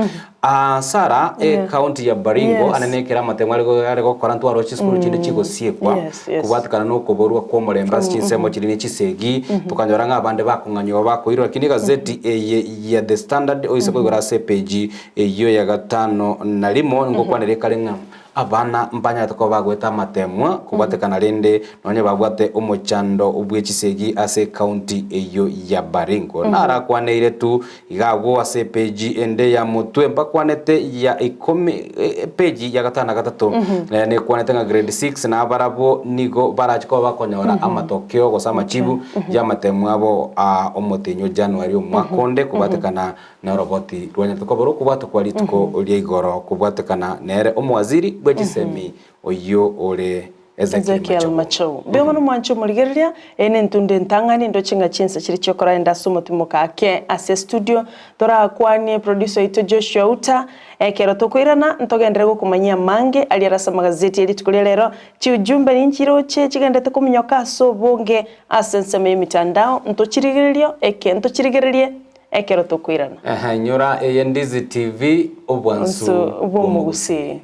Aa Sara, ecounty ya Baringo, ane nekero amatemo are are gokora ntwaroche chisukuru chinde chigosiekwa kobwatekana na okoborwa kw'omorembe ase chinsemo chiria ne chisegi, tokanyora ng'a abande bakong'anyigwa bakoirwa. Lakini egazeti eye ya The Standard oise koigora ase epeji eyio ya gatano na rimo ngokwanera ekare ng'a Abana mbanyarete koba bagoeta amateemwa kobwatekana rende nonye babwate omochando bwe chisegi ase ecounty eyio ya Baringo. Narakwaneire tu iga agwo ase epeji ende ya motwe mbakwanete ya ikomi epeji ya gatano na gatato nere nekwanete ng'a grade 6 nabarabwo nigo barache koba bakonyora amatokeo gose amachibu ya amateemwa abo a omotenyi o January omwaka onde kobwatekana Noroboti rwanyarete koba rokobwatokwa rituko ria igoro kobwatekana nere omowaziri bwe chisemi oyio ore Ezekiel Ezekiel Machogu. Machogu. Mbuya mono mwanche omorigereria, eye nentunda entang'ani ndoche ng'a chinsa chiria chiokoraenda ase omotimoka ake ase estudio torakwanie producer oito Joshua Uta ekero tokoirana ntogenderere gokomanyia amange aria are ase amagazeti e rituko ria rero chiujumbe ninchiroche chigenderete kominyoka ase obonge ase ensemo y'emitandao ntochirigererio eke ntochirigererie Ekero tokoirana. Ehe, nyora eye Ndizi TV, obwansu Onsu bw'omogusii. bw'omogusii.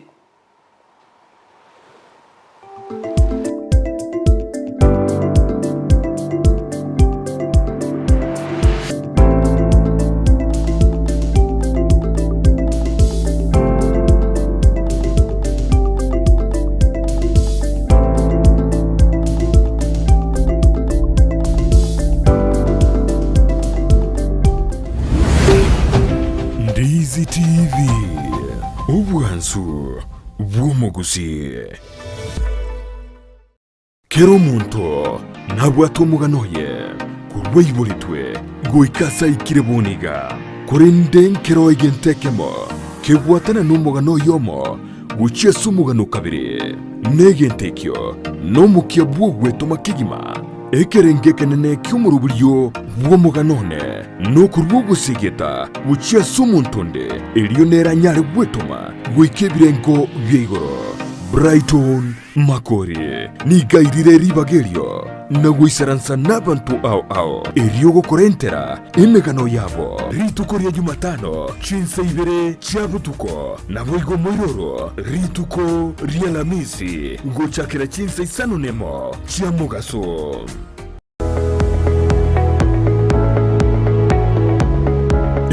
Ndizi TV, obwansu bw'omogusii. Kera omonto nabwate omogano oye korwa aiboretwe goika ase aikire bono iga, korende nkero egento ekemo kebwatana nomogano oyomo gochia ase omogano o kabere, na egento ekio nomokia bw'ogwetoma kegima. Ekerengo ekenene ki'omoroberio bw'omogano one nokorua ogosegeta gochia ase omonto onde, erio nere anyare gwetoma goika ebirengo bia igoro. Brighton Makori nigo airire ribaga erio na goisaransa nabanto ao ao erio gokorentera emegano yabo. Rituko ria Jumatano chinsa ibere chia botuko, naboigo moiroro rituko ri'Alamisi gochakera chinsa isano nemo chia mogaso.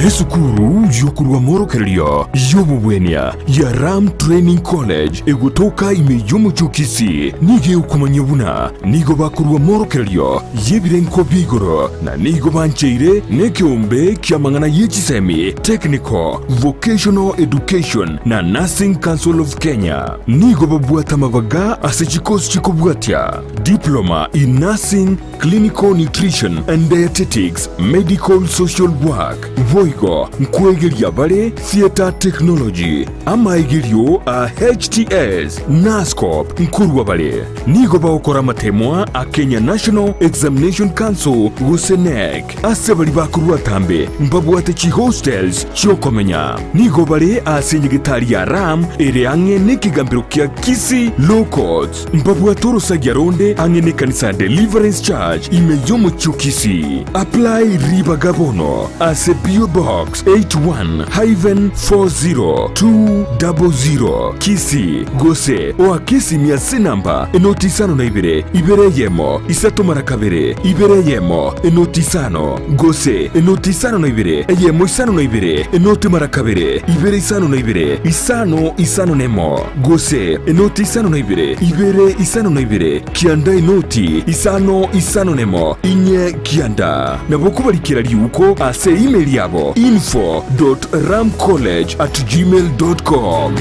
Esukuru y'okorua amorokererio y'obobwenia ya Ram Training College egotoka ime y'omochie o Kisii nigo egokomanyia buna nigo bakorua amorokererio y'ebirengo bia igoro na nigo bancheire nekeombe ki'amang'ana ye chisemi, Technical, Vocational Education na Nursing Council of Kenya. Nigo babwate amabaga ase chikosi chikobwatia. Diploma in Nursing, Clinical Nutrition and Dietetics, Medical Social Work, boigo nkwegeria bare Theatre Technology, amaegerio a HTS, Nursecorp nkorwa bare. Nigo bagokora amatemwa a Kenya National Examination Council gose KNEC. Ase baria bakorwa atambe mbabwate chihostels chiokomenya. Nigo bare ase enyegetari ya Ram ere ang'e nekegambero kia Kisii Law Courts. Mbabwate orosagia ronde ang'e nekanisa ya Deliverance Church ime y'omochie o Kisii. Apply ribaga bono ase PO Box 81-40200 Kisii gose oake esimi ase enamba enoti isano na ibere, ibere eyemo, isato mara kabere, ibere eyemo, enoti isano, gose enoti isano na ibere, eyemo isano na ibere, enoti mara kabere, ibere isano na ibere, isano isano nemo, gose enoti isano na ibere, ibere isano na ibere, kianda enoti isano isano nemo, inye kianda. Nabo kobarikera riuko ase email yabo info dot ramcollege at gmail dot com.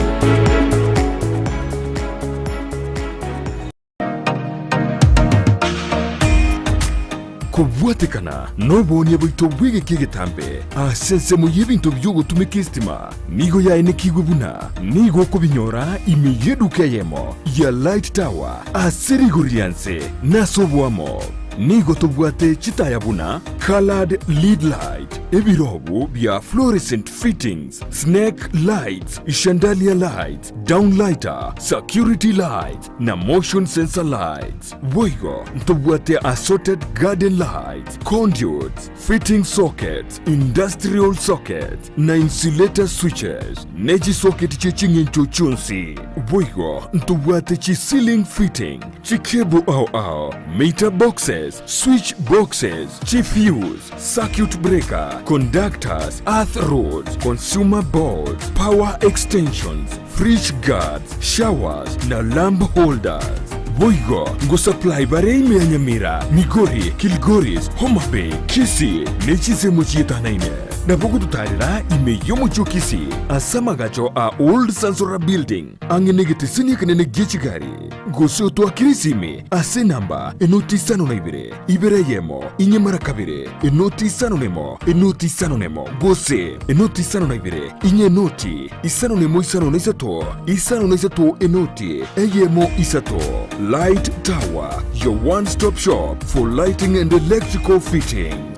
Kobwatekana noboonia bwaito bw'egeka egetambe ase ensemo y'ebinto bi'ogotumeka esitima nigo yaenekigwe buna nigo okobinyora ime y'eduka eyemo ya Light Tower ase rigori ria nse na ase oboamo. Nigo tobwate chitaya buna coloured lead light, ebirobu bia fluorescent fittings, snake lights, chandelier lights, downlighter, security lights, na motion sensor lights. Boigo ntobwate assorted garden lights, conduits, fitting sockets, industrial sockets, na insulator switches, ne chisocket chie ching'encho chionsi. Boigo ntobwate chi ceiling fitting, chicable ao ao, meter boxes, switch boxes, chifuse, circuit breaker, conductors, earth rods, consumer boards, power extensions, fridge guards, showers na lamp holders. Boigo ngosupply bare ime ya Nyamira, Migori, Kilgoris, Homa Bay, Kisii ne chinsemo chietanaine. Nabo gototarera ime y'omochie o Kisii ase amagacho a Old Sansora Building ang'e negeteseni ekenene gie chigari. Gose otoakere esimi ase enamba enoti isano na ibere, ibere eyemo, inye mara kabere, enoti isano nemo, enoti isano nemo, gose enoti isano na ibere, inye enoti isano nemo isano na isato, isano na isato enoti eyemo isato. Light Tower, your one stop shop for lighting and electrical fitting.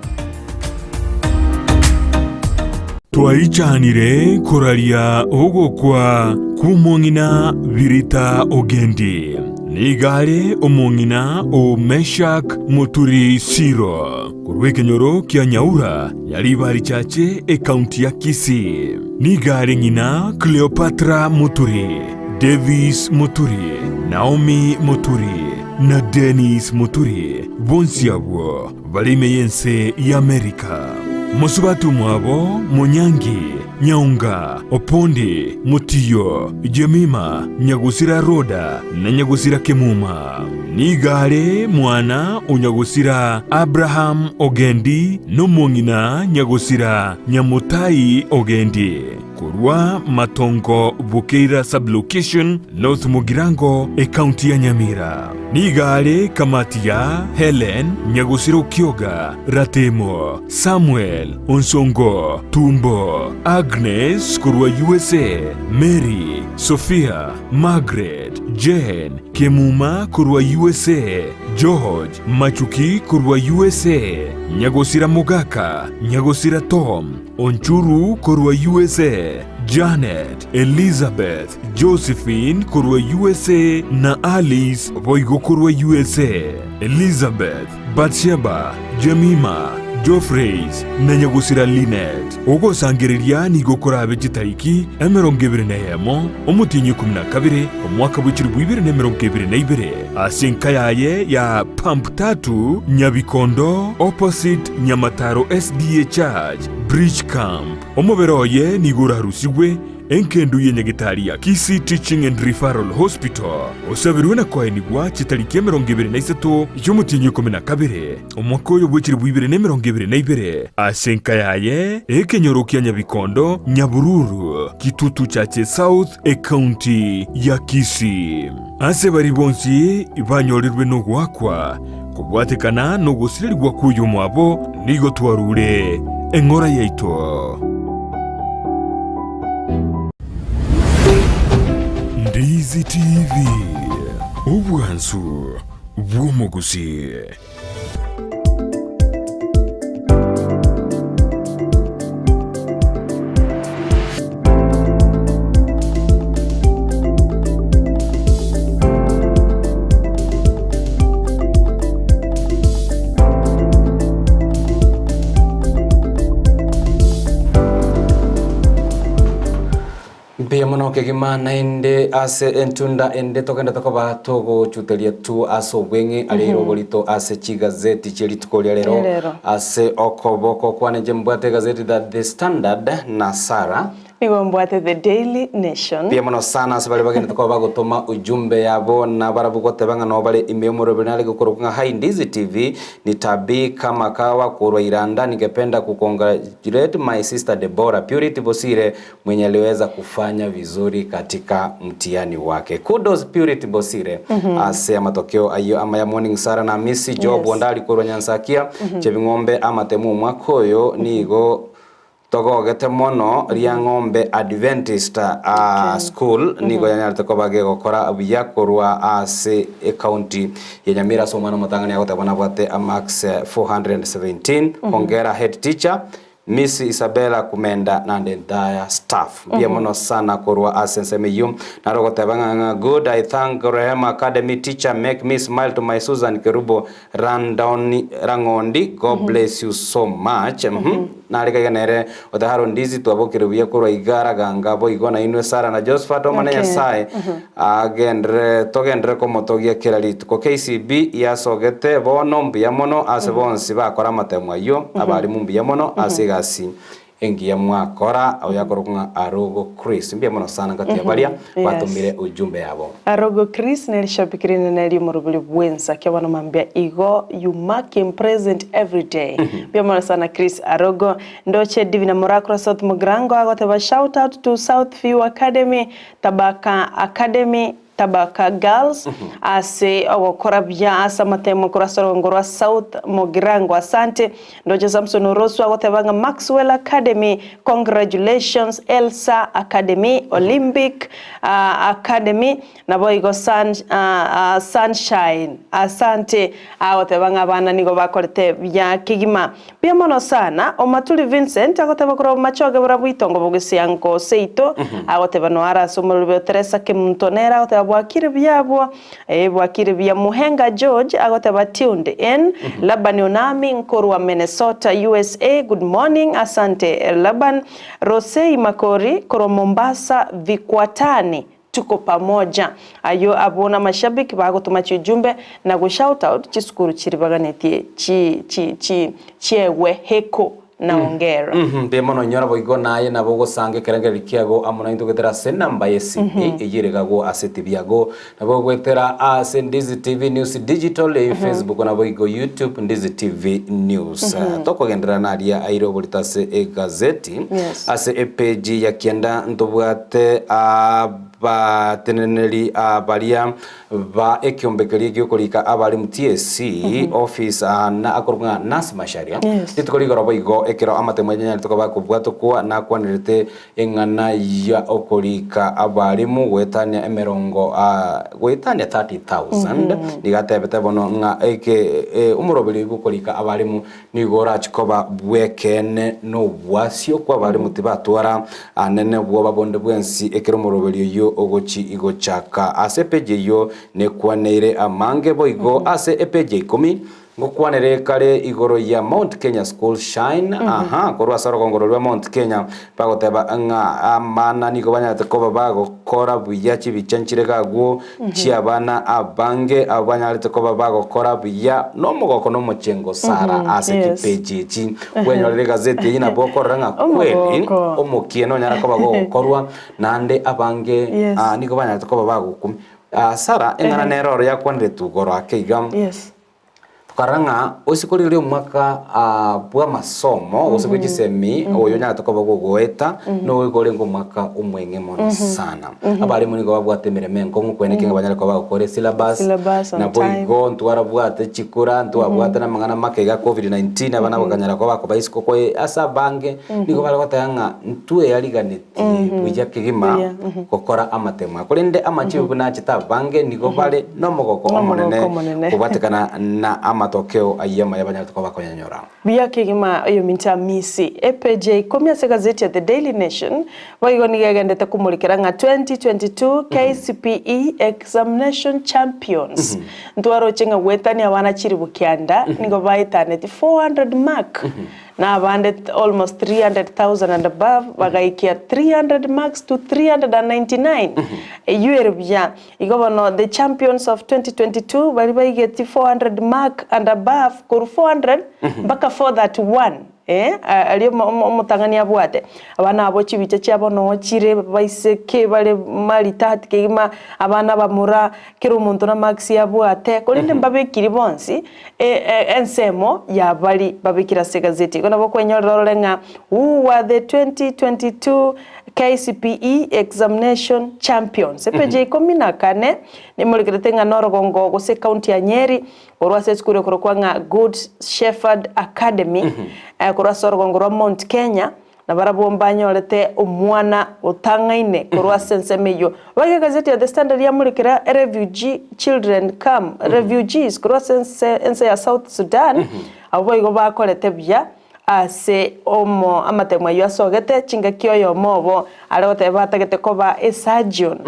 Twaichanire koraria ogokwa kw'omong'ina Birita Ogendi. Nigo are omong'ina o Meshak Moturi Siro, korwa ekenyoro kia Nyaura, Nyaribari Chache, ekaunti ya Kisii. Nigo are ng'ina Cleopatra Moturi, Davis Moturi, Naomi Moturi, na Dennis Moturi, bonsi abwo Bare ime y'ense y'Amerika. Mosubati omwabo, Monyangi, Nyaunga, Opondi, Motiyo, Jemima, Nyagusira Roda, na Nyagusira Kemuma. Nigo are mwana o Nyagusira Abraham Ogendi na omong'ina Nyagusira Nyamutai Ogendi, korwa Matongo Bukeira Sub-location, North Mugirango, Ekaunti ya Nyamira. Nigo are kamati ya Helen Nyagusira Okioga, Ratemo, Samuel, Onsongo, Tumbo, Agnes korwa USA, Mary, Sophia, Margaret, Jane, Kemuma korwa USA, George, Machuki korwa USA, Nyagusira Mogaka, Nyagusira Tom, Onchuru korwa USA, Janet, Elizabeth, Josephine korwa usa na Alice boigo korwa usa, Elizabeth, Batsheba, Jemima, Geoffreys, na nyagosira Linet. Ogosangereria nigo korabe chitariki 21, omotienyi 12, omwaka bwe chilifu ibere na 22, ase enka yaye ya Pump Tatu, Nyabikondo, opposite Nyamataro SDA Church, Bridge Camp. Omobere oye nigo orarusigwe engendu y'enyagetari ya Kisii Teaching and Referral Hospital, osabirwe na koenigwa chitariki 23 chi'omotienyi 12, omwaka oyo bwe chilifu ibere na 22, ase enka yaye ekenyoro kia Nyabikondo, Nyabururu, Kitutu Chache South, Ecounty ya Kisii. Ase baria bonsi banyorirwe nogoakwa kobwatekana nogosirerigwa kw'oyomwabo, nigo twarure eng'ora yaito. Ndizi TV, obwansu bw'omogusii. Mbuya mono kegima naende ase entunda ende togende tokoba togochuteria tu ase obweng'e aria ire oborito ase chigazeti chie rituko ria rero Rero. ase okoboko kwane inche mbwate egazeti the The Standard na Sarah. Nigo mbwate The Daily Nation. Mbuya mono sana ase baria bagenderete koba bagotoma ujumbe yabo na barabwo goteba ng'a noo bare ime y'omoroberi nare gokorokwa ng'a Hi Ndizi TV ni Tabii kama kawa korwa Iranda ningependa kucongratulate my sister Deborah Purity Bosire mwenye aliweza kufanya vizuri katika mtihani wake. Kudos Purity Bosire ase amatokeo ayio amaya Morning Sarah na Hamisi Job Yes. Ondari korwa Nyansakia Chebing'ombe amatemu omwaka oyo nigo togogete mono Riang'ombe Adventist School nigo yanyarete koba gegokora buya korwa ase ecounty ya Nyamira ase omwana omotang'ani agoteba nabwate amarks 417. Hongera head teacher Miss Isabella Kumenda nande entire staff. Mbuya mono sana korwa ase ensemo eyio. Naro ogoteba ng'a ng'a good I thank Rehema Academy teacher make me smile to my Susan Kerubo Randoni Rang'ondi God bless you so much. Mhm. Nare kaiga nere oteba Haron Ndizi twabokire buya korwa iga Raganga boigo nainwe Sarah na Josephat Omonene Nyasaye agenderere togenderere komotogia kera rituko. KCB yasogete bono mbuya mono ase bonsi bakora amatemo ayio, abarimu mbuya mono ase egasi engiya mwakora, oyo akorokwa ng'a Arogo Chris. Mbuya mono sana ngati ya baria batomire ujumbe yabo. Arogo Chris nerishabiki rinene ri'omorobori bw'ensa kia bono mambia igo you mark him present every day. Mbuya mono sana Chris Arogo. Ndoche Divina Morakura South Mugirango agoteba shout out to South View Academy Tabaka Academy, Tabaka Girls, ase ogokora buya ase amatemo korwa ase orogongo rwa South Mugirango. Asante. Ndoche Samson Orosu agoteba ng'a Maxwell Academy, congratulations Elsa Academy, Olympic Academy, naboigo Sun, Sunshine. Asante. Agoteba ng'a abana nigo bakorete buya kegima. Mbuya mono sana. Omaturi Vincent agoteba korwa bomachoge bora bw'itongo bogesianko seito, agoteba noa are ase omorero o Teresa Kemunto nere agoteba bwakire buya abwo, ee bwakire buya. Muhenga George agoteba tuned in. Laban Onami nkorwa Minnesota USA good morning asante Laban. Rosei Makori korwa Mombasa Vikwatani Tuko pamoja. Ayio abwo namashabiki bagotoma chiujumbe na go shout out chisukuru chiri baganetie chi chi chi chiegwe heko na ongera. Mbuya mono inyora boigo naye nabo ogosanga ekerengererio kiago amo naintwe goetera ase enamba y'esimi eyio ere iga ase etibi yago. Nabo ogoetera ase Ndizi TV News Digital, Facebook naboigo YouTube Ndizi TV News. Tokogenderera naria aire oborito ase egazeti. Yes. Ase epeji ya kianda ntobwate. Abateneneri baria ba ekiombe keria giokorika abalimu TSC office na akorokwa ng'a Nancy Macharia rituko rigoro boigo ekero amatemo anyarete koba akobwatokwa nakwanerete eng'ana ya okorika abalimu goetania emerongo goetania 30,000 nigo atebete bono ng'a eke omoroberi bwokorika abalimu Nigo orache koba bw'ekeene nobwasio kw'abalimu tibatwara anene bwoba bonde bwensi ekero omoroberio oyio ogochi gochaka. Ase epeji eyio nekwaneire amange boigo ase epeji ya ikomi ngokwanere kare igoro ya Mount Kenya School Shine aha korwa ase orogongo rwa Mount Kenya bagoteba ng'a amana nigo banyarete koba bagokora buya chibicha nchire iga agwo chi'abana abange abwo banyarete koba bagokora buya nomogoko nomochengo Sara ase chipeji echi. Bwenyorere egazeti eyio nabo okorora ng'a kweli Omogoko. omokia nonyara koba gogokorwa naende abange ah, nigo banyarete koba bagokumia. Ah, Sara eng'ana nere oro yakwaneretwe igoro ake iga. Tokarora ng'a ase korigereria omwaka bw'amasomo gose bwe chisemi oyo onyarete koba gogoeta nigo orenge omwaka omweng'e mono sana. Abalimu nigo babwate emeremo enkong'u kweneki ng'a banyare koba bagokora esyllabus, Syllabus on nabo time. igo ntwarabwate chikura, ntwabwate na amang'ana make iga covid 19 abana bakanyara koba bakoba isiko koe ase abange nigo bare goteba ng'a ntweyariganetie buya kegima Buya, gokora amatemo aya. Korende amachibu buna achete abange nigo bare nomogoko Nomogoko omonene omonene. kobwatekana na amatokeo ayio amaya banyarete koba bakoyanyora. Buya kegima oyominto Amisi. Epeji ya ikomi ase egazeti ya The Daily Nation boigo nigo egendete komorekera ng'a 2022 KCPE Examination Champions ntwaroche ng'a goetania abana chiribu kianda nigo baetaneti 400 mark Na abande almost 300,000 and above bagaikia 300 marks to 399. Eyio ere buya. Igo bono the champions of 2022 baria baigeti 400 mark and above korwa 400 mpaka 431 eh, aria omotang'ani abwate. Abana abwo chibicha chiabo noo chire baiseke bare maritati kegima, abana bamura, kera omonto na marks abwate, korende mbabekiri bonsi ensemo ya baria babekire ase egazeti. Igo nabo okwenyorera orore ng'a who were the 2022 KCPE examination champions. Epeji ya ikomi na kane nemorekerete ng'a norogongo gose ekaunti ya Nyeri korwa ase esukuru ekorokwa ng'a Good Shepherd Academy korwa ase orogongo rwa Mount Kenya. Na barabwo mbanyorete omwana otang'aine korwa ase ensemo eyio. Boigo egazeti ya The Standard yamorekera Refugee Children Come, Refugees, korwa ase ense ense ya South Sudan, abwo boigo bakorete buya ase omo amatemo ayio asogete chingaki oyomo obo are goteba atagete koba esurgeon.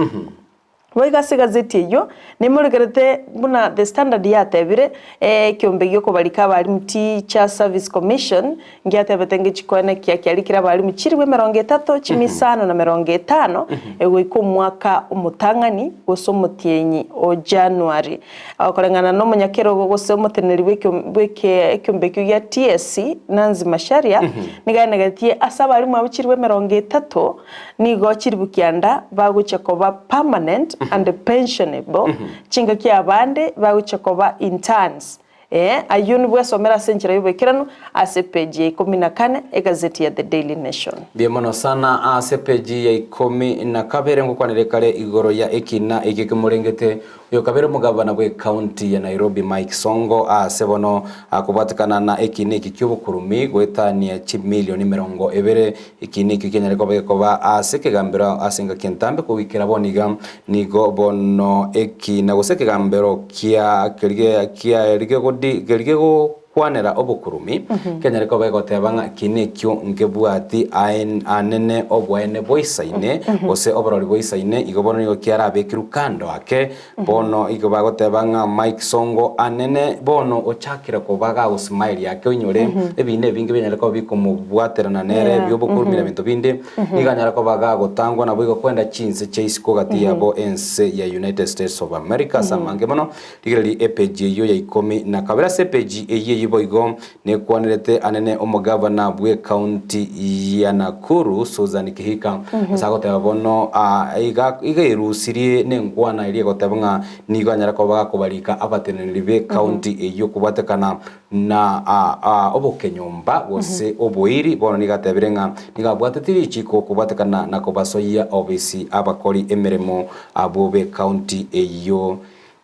Boigo ase egazeti eyio nemorekerete buna The Standard yatebire, ekeombe giokobarika abalimu Teacher Service Commission ngiatebete ngechi koenekia kiarikire abalimu chilifu emerongo etato chimia isano na merongo etano egoika omwaka omotang'ani gose omotienyi o January. Koreng'ana na omonyakerogo gose omoteneneri bw'ekiombe ekio gia TSC Nancy Macharia nigo aenegetie ase abalimu abwo chilifu emerongo etato Nigo chilifu kianda bagochia koba permanent and pensionable, chingaki abande bagochia koba interns. Ee, ayio nibwesomere ase enchera y'oboikeranu ase epeji ya ikomi na kane egazeti ya The Daily Nation. Mbuya mono sana ase epeji ya ikomi na kabere ngokwanere kare igoro ya ekina ekio kemorengete Oyo kabere omogabana bw'ecounty ya Nairobi Mike Sonko aase bono akobwatekana na ekiina eki ki'obokurumi goetania chimilioni emerongo ebere. Ekiina ekio kianyare koba gekoba ase ekegambero ase engaki entambe kogoikera bono iga nigo bono ekiina gose ekegambero kia keria kia keria kegokwanera obokurumi kianyare koba gegoteba ng'a ekiina ekio nkebwati anene oboene boisaine gose oborori boisaine igo bono nigo kiarabekirwe kando ake. Bono igo bagoteba ng'a Mike Sonko anene bono ochakire koba gagosmile ake oinyore ebinto ebinge bianyare koba bikomobwaterana nere biobokurumi na binto binde nigo anyare koba gagotangwa naboigo kwenda chinse chia isiko gati yabo ense ya United States of America ase amange mono. Rigereria epeji eyio ya ikomi na kabere ase epeji eyio. Eyio boigo nekwanerete anene omogavana bw'ecounty ya Nakuru Susan Kihika ase agoteba bono iga iga erusirie nenkwana eria egoteba ng'a nigo anyare koba gakobarika abateneneri b'ecounty eyio kobwatekana na obokenyomba gose oboiri. Bono nigo atebire ng'a nigo abwateti richiko kobwatekana na kobasoyia obisi abakori emeremo abwo b'ecounty eyio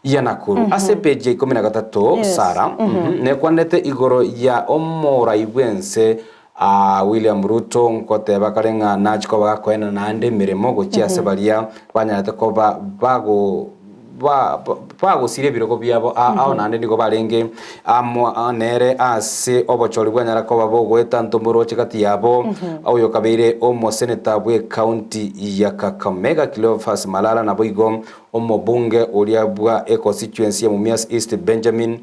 ya Nakuru. Ase epeji ya ikomi na gatato, Sara, nekwanete igoro ya omorai bw'ense William Ruto nkoteba kare ng'a nachie koba gakoenana naende emeremo gochia ase baria banyarete koba bago bagosiria ebirogo biabo ao naende nigo barenge amo nere ase obochori bwanyara koba bogoeta ntomoroche gati yabo oyo kabeire omoseneta bw'ecounty ya Kakamega Cleophas Malala naboigo Omobunge oria bwa econstituency ya Mumias East Benjamin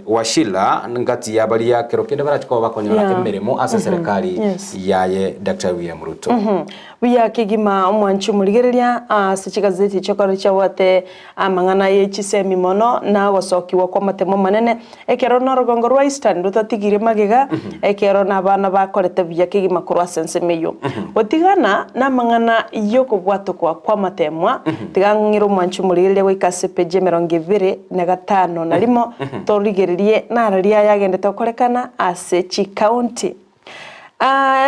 Washila ngati ya baria kero kende barache koba bakonyora emeremo ase eserekari yaye Daktari William Ruto. Buya kegima omwanchi omorigereria ase chigazeti echio ekero chiabwate amang'ana ye chisemi mono na ogosokigwa kw'amatemo amanene ekero na orogongo rwa Eastern rotatigire magega ekero na abana bakorete buya kegima korwa ase ensemo eyio. Gotigana namang'ana y'okobwatokwa kw'amatemwa, tiga ng'ire omwanchi omorigereria goika ase epeji emerongo ebere na gatano na rimo torigererie nararia ayagendete gokorekana ase chikaunti.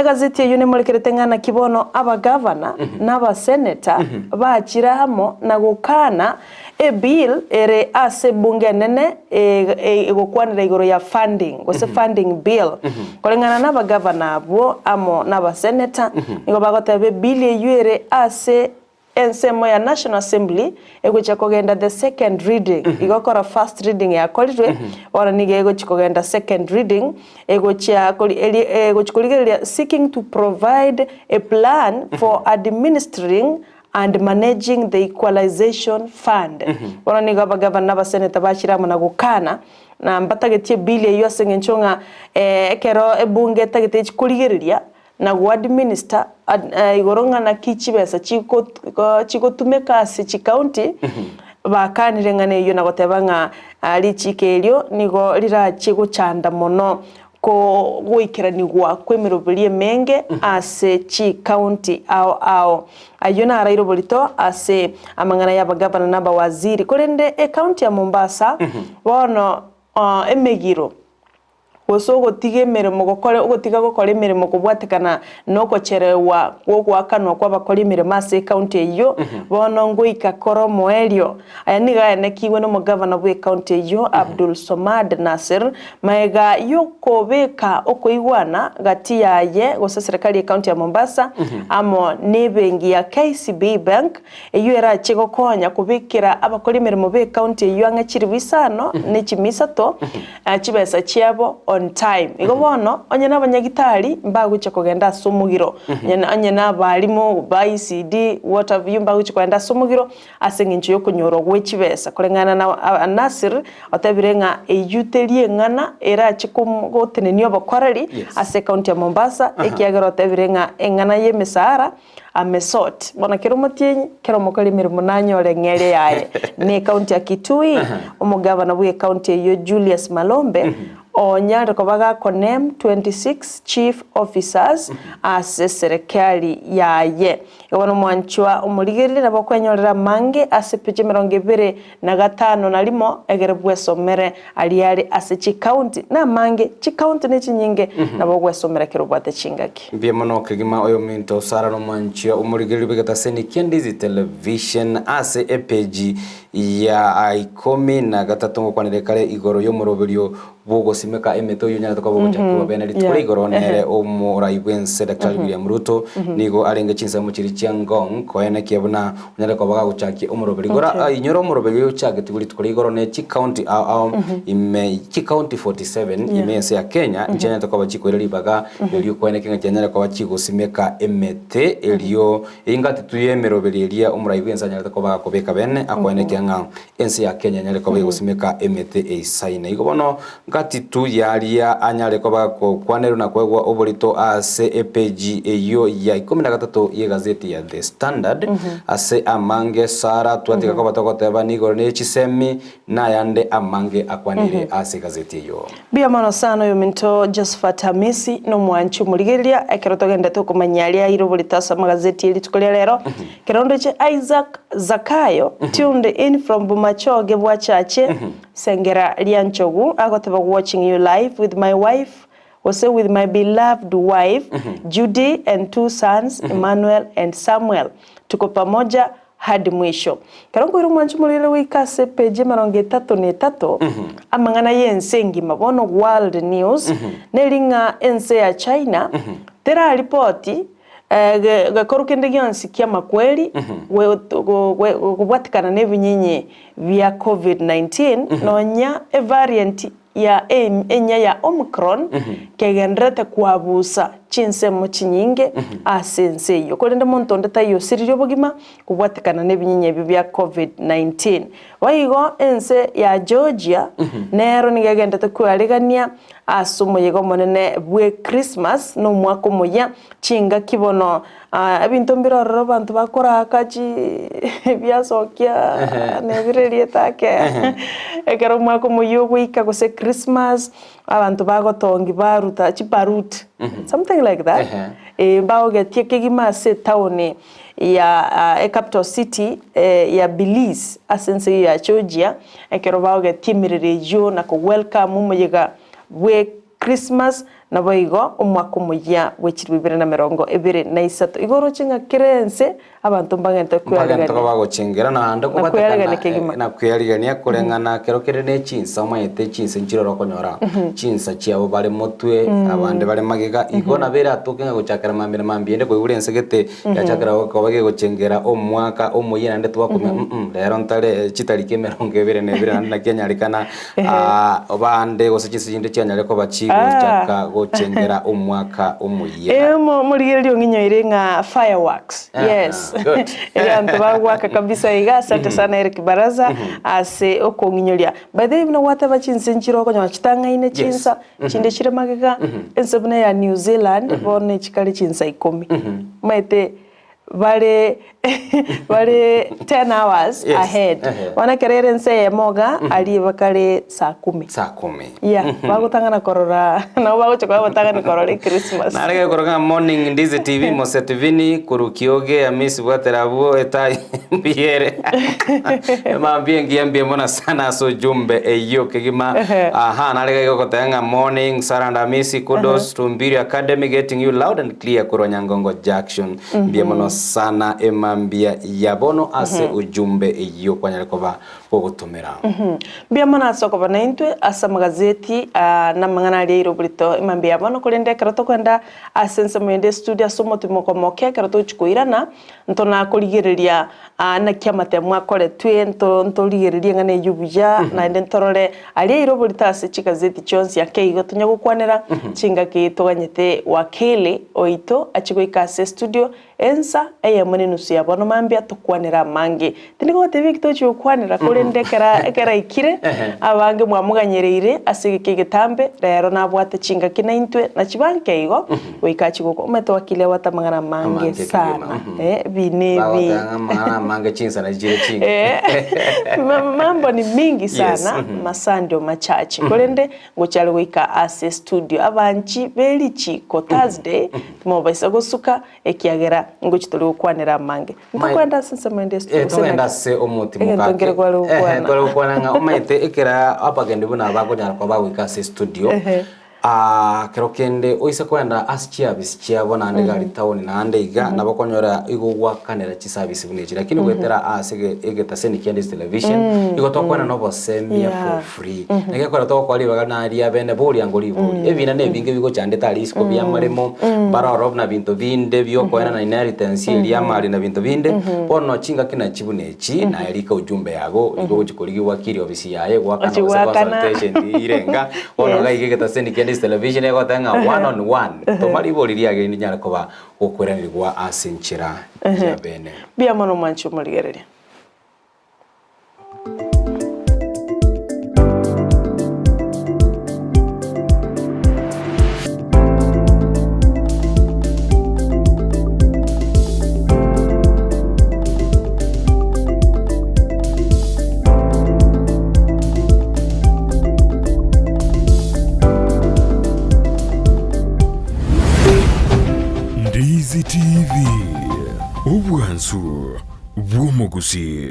Egazeti eyio nemorekerete ng'a naki bono abagavana na abaseneta bachire amo na gokana ebill ere ase ebunge enene egokwanera igoro ya funding gose funding bill. Koreng'ana na abagavana abwo amo na abaseneta nigo bagoteba ebill eyio ere ase Ensemo ya National Assembly egochia kogenda the second reading, igo kora first reading yakorirwe, bono nigo egochia kogenda second reading, egochia kori eri egochia korigereria seeking to provide a plan for administering and managing the equalization fund. Bono nigo abagavana na abaseneta bachire amo na gokana, na mbatagetie ebill eyio ase eng'encho ng'a ekero ebunge etagete echi korigereria, na goadminister igoro ng'a naki chibesa chigotumeka ase chicounty, bakanire ng'a neyio na goteba ng'a richiiko erio nigo rirachie gochanda mono goikeranigwa kw'emeroberi emenge ase chicounty ao ao. Ayio naraire oborito ase amang'ana y'abagavana na abawaziri. Korende ecounty ya Mombasa bono emegiro gose ogotiga emeremo gokore ogotiga gokora emeremo kobwatekana nokochererwa kw'ogoakanwa kw'abakori emeremo ase ecounty eyio, bono ngoika kore omoerio. Aya nigo ayanekigwe nomogavana bw'ecounty eyio Abdul Somad Nassir maega y'okobeka okoigwana gati yaye gose serikali y'ecounty ya Mombasa amo nebengi ya KCB Bank eyio erache gokonya kobekera abakori emeremo b'ecounty eyio ang'e chilifu isano ne chimia isato chibesa chiabo on time. Igo bono, onye nabanyagitari mbagochia kogenda ase omogiro, onye na abalimu ba ECD, what have you, mbagochia kogenda ase omogiro ase eng'encho yokonyorwa gwe chibesa. Koreng'ana na Nasir otebire ng'a eyio teri eng'ana erache gotenenia obokoreri ase ecounty ya Mombasa, ekiagera otebire ng'a eng'ana ya emesahara Amesot. Bono kera omotienyi, kera omokori emeremo nanyore eng'eria yaye. Ne ekaunti ya Kitui, omogavana bw'ekaunti eyio Julius Malombe onyarire koba gakonem 26 chief officers ase serekari yaye. Igo bono omwanchwa omorigereria nabo okwenyorera amange ase epicha emerongo ebere na gatano na rimo egere bwesomere aria are ase chikaunti namange, chikaunti nechinyinge nabo ogwesomera kera obwate chingaki. Mbuya mono kegima oyominto Sarah nomwanchia omorigereria bw'egetaseni kia Ndizi Television ase epeji ya ikomi na gatato ngokwanere kare igoro y'omoroberio bw'ogosimeka emete oyio onyarete koba ogochakigwa bene rituko ria igoro nere omorai bw'ense Daktari William Ruto nigo arenge chinsemo chiria chia Ngong koenekia buna onyare koba gagochakia omoroberio igoro inyora omoroberio oyo ochagetigwe rituko ria igoro ne chicounty ao ao ime chicounty 47 ime ense ya Kenya nchianyarete koba chikoira ribaga erio koenekia ng'a chianyare koba chigosimeka emete erio engati tu y'emeroberio eria omorai bw'ense anyarete koba gakobeka bene akoenekia ng'a ense ya Kenya enyare koba egosimeka emete eisaine. Igo bono Gatitu yaria anyare koba gokwanerwa na koegwa oborito ase epeji eyio ya ikomi na gatato y'egazeti ya The Standard. Ase amange Sarah twatiga koba togoteba nigoro ne chisemi nayande amange akwanire ase egazeti eyio. Mbuya mono sana oyominto Josephat Hamisi nomwanchi omorigereria ekero togendete okomanya aria aire oborito ase amagazeti erituko ria rero. Ekero ndoche Isaac Zakayo tuned in from Bomachoge Bwachache Sengera Rianchogu agoteba watching you live with my wife gose with my beloved wife Judy and two sons Emmanuel and Samuel tuko pamoja hadi mwisho. Ekero nkoira omwanchi omorere goika ase epeji emerongo etato na etato amang'ana y'ense engima bono world news neri ng'a ense ya China teraripoti Gekoru kende gionsi ki'amakweri gobwatikana nebinyinyi bia Covid-19, nonya evariant ya enyia ya Omicron kegendererete kwabusa chinsemo chinyinge ase ense eyio. Korende monto onde taiyo osiririe obogima kobwatikana nebinyinyi ebio bia Covid-19. Boigo ense ya Georgia nero nigo egendererete kwearegania Ase omoyega omonene bwe Christmas na omwaka omoyia, chingaki bono ebinto mbire ororo abanto bakoraka chi biasokia nebire erieta ake ekero omwaka omoyia ogoika gose Christmas, abanto bagotongi baruta chibaruti something like that, bagogetia kegima ase etown ya ecapital city ya Belize ase ense eyio ya Georgia, ekero bagogetia emerero eyio na kowelcome omoyega bwe Christmas, naboigo omwaka omoyia bwe chilifu ibere na emerongo ebere na isato. Igo oroche ng'a kera ense abanto mbagente Mbagente kwearigania. koba bagochengera naende Na kobatekana kwearigania kegima. na kwearigania koreng'ana kero kere ne chinsa omanyete chinsa nchire ore okonyora chinsa chiabo bare motwe abande bare magega igo nabo eratoke ng'a gochakera mambia na mambia ende koigure ense gete Yachakera gokoba gegochengera omwaka omoyia naende twakumia mm rero ntare chitariki emerongo ebere na ebere naende naki enyarekana bande gose chinse chinde chianyare koba chigochaka gochengera omwaka omoyia. Ee morigereria ong'inyoire ng'a fireworks yes Good. Egento bagoaka kabisa iga asante sana Eric Baraza ase okong'inyoria. By the way buna gwateba chinse nchire okonyora chitang'aine chinsa Chinde chire magega, ense buna eya New Zealand bono echikare chinsa ikomi. Omanyete bare bare 10 hours Yes, ahead. ehe. Bono ekero ere ense eyemo iga, aria bakare saa kumi. Saa kumi. Yeah, bagotang'ana korora nabo bagocha koba abatang'ani korora echristmas. Nare gekoroka ng'a morning Ndizi TV Mosetivini korwa Kioge Hamisi bwatera abwo etai mbuya ere. Mambia engiya mbuya mono sana ase ujumbe eyio kegima. Aha nare gaiga ogoteba ng'a morning Sarah and Hamisi kudos to Mbirio Academy getting you loud and clear korwa Nyangongo Junction. Mbuya mono sana emambia ya bono ase ujumbe eyio kwanyare koba gogotomera. Mbuya mono ase okoba naintwe ase amagazeti aa na amang'ana aria aire oborito emambia ya bono korende ekero tokoenda ase ensemo ende estudio ase omotimoko omoke ekero togochia koirana Ntonakorigereria naki amatemo akoretwe, ntorigererie eng'ana eyio buya, naende ntorore aria aire oborito ase chigazeti chionsi ake igo tonya gokwanera chingaki toganyete wakili oito achie goika ase estudio ensa eyemo na enusu ya bono mambia tokwanere amange. Tindi gogotebia eki tochia gokwanera korende ekero ekero aikire abange mwamoganyereire ase egeka egetambe rero nabwate chingaki naintwe nachiba nke igo. Goika achie gokwa. Omanyete wakili abwate amang'ana amange Amange kegima, sana. mhm. Eh, ebi na ebi. Bagoteba ng'a amang'ana amange chinsa nachi chire chinge. Eh, mambo ni mingi Yes, sana, mhm. masaa ndio machache. Korende ngochia are goika ase studio abanchi be richiko Thursday, timobaisa gosuka ekiagera ngochia tore gokwanera amange. Ntokwenda ase ensemo ende Eh, togenda ase omotimo Egento nkere kware gokwana. Tware gokwana ng'a omanyete ekera abagendi buna bakonyara koba bagoika ase studio Ehe. Kero kende oise koenda ase chiabisi chiabo naende iga aria town naende iga nabo okonyora igo ogwakanera chiservice buna echi lakini goetera ase egetaseni kia Ndizi Television igo tokwana na obosemia for free. Naki ekero togokora ribaga naria bene boria ngoribori ebina na ebinge bigochandete aria isiko bia amaremo mbaroro buna binto binde biokoenana inheritance eria amari na binto binde bono chingaki nachi buna echi naye rika ujumbe yago igo ogochi korigia wakili ofisi yaye goakana Ochi gose goakana. consultation irenga. Bono Yes. iga iga egetaseni kende ase television egoteba ng'a one on one, toma ribori riage rinyare koba gokoiranerigwa ase enchera ya bene. Mbuya mono mwanche omorigereria. TV, obwansu bw'omogusii.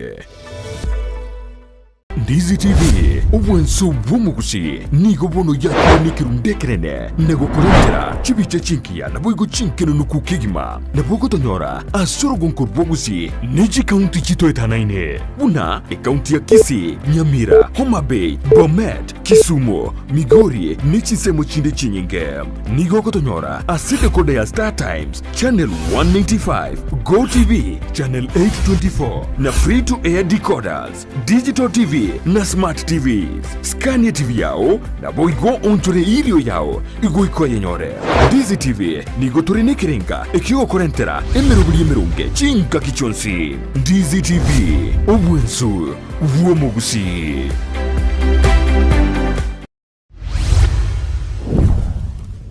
Ndizi TV, obwansu bw'omogusii, nigo bono yakire nekerundu ekenene na gokorentera chibicha chingiya naboigo chinkenenuku kegima. Nabo ogotonyora ase orogonko rwa Gusii ne chikaunti chitoetanaine buna ekaunti ya Kisii, Nyamira, Homa Bay, Bomet, Kisumu, Migori ne chinsemo chinde chinyinge. Nigo ogotonyora ase decoder ya Star Times, Channel 195, Go TV, Channel 824 na Free to Air decoders, Digital TV na Smart TVs. Skania TV yao naboigo onchore erio yao igoika oyenyore. Ndizi TV nigo tore nekerenga ekiogokorentera emeroberi emeronge chingaki chionsi. Ndizi TV, obwensu bw'omogusii.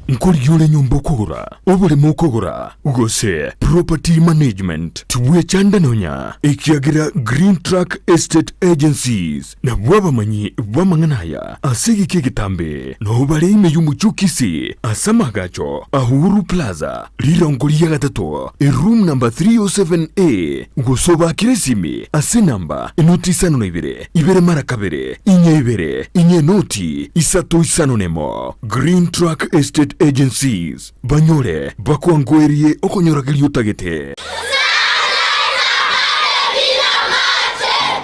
Nkorigia ore nyomba okogora, oboremo okogora, gose property management, tibwechanda nonya, ekiagera Green Track Estate Agencies nabwo abamanyi b'amang'ana aya ase egeka egetambe. Nao bare ime y'omochie o Kisii ase amaagacho a Uhuru Plaza, rirongo ria gatato, eroom number 307A, gose obaakere esimi ase enamba enoti isano na ibere, Ibere mara kabere, inye ibere, inye enoti, isato isano nemo. Green Track Estate Agencies, banyore bakwangoerie okonyorageria otagete.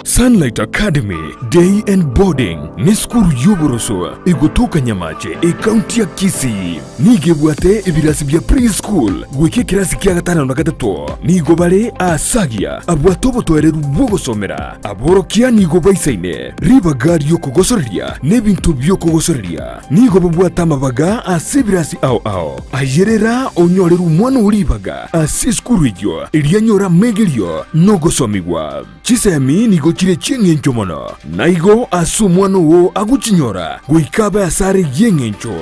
Sunlight Academy Day and Boarding nesukuru y'oboroso egotoka Nyamache, ekaunti ya Kisii. Nigo ebwate ebirasi bia pre-school goika ekerasi kia gatano na gatato. Nigo bare aasagia abwate obotoereru bw'ogosomera. Aborokia nigo baisaine ribaga ri'okogosoreria na ebinto bi'okogosoreria. Nigo babwate amabaga ase ebirasi ao ao. Ayerera onyorere omwana oo ribaga ase esukuru eyio, erio anyore amegerio na ogosomigwa. Chisemi nigo chire chi'engencho mono, na igo ase omwana oo agochinyora goika abe asare y'engencho.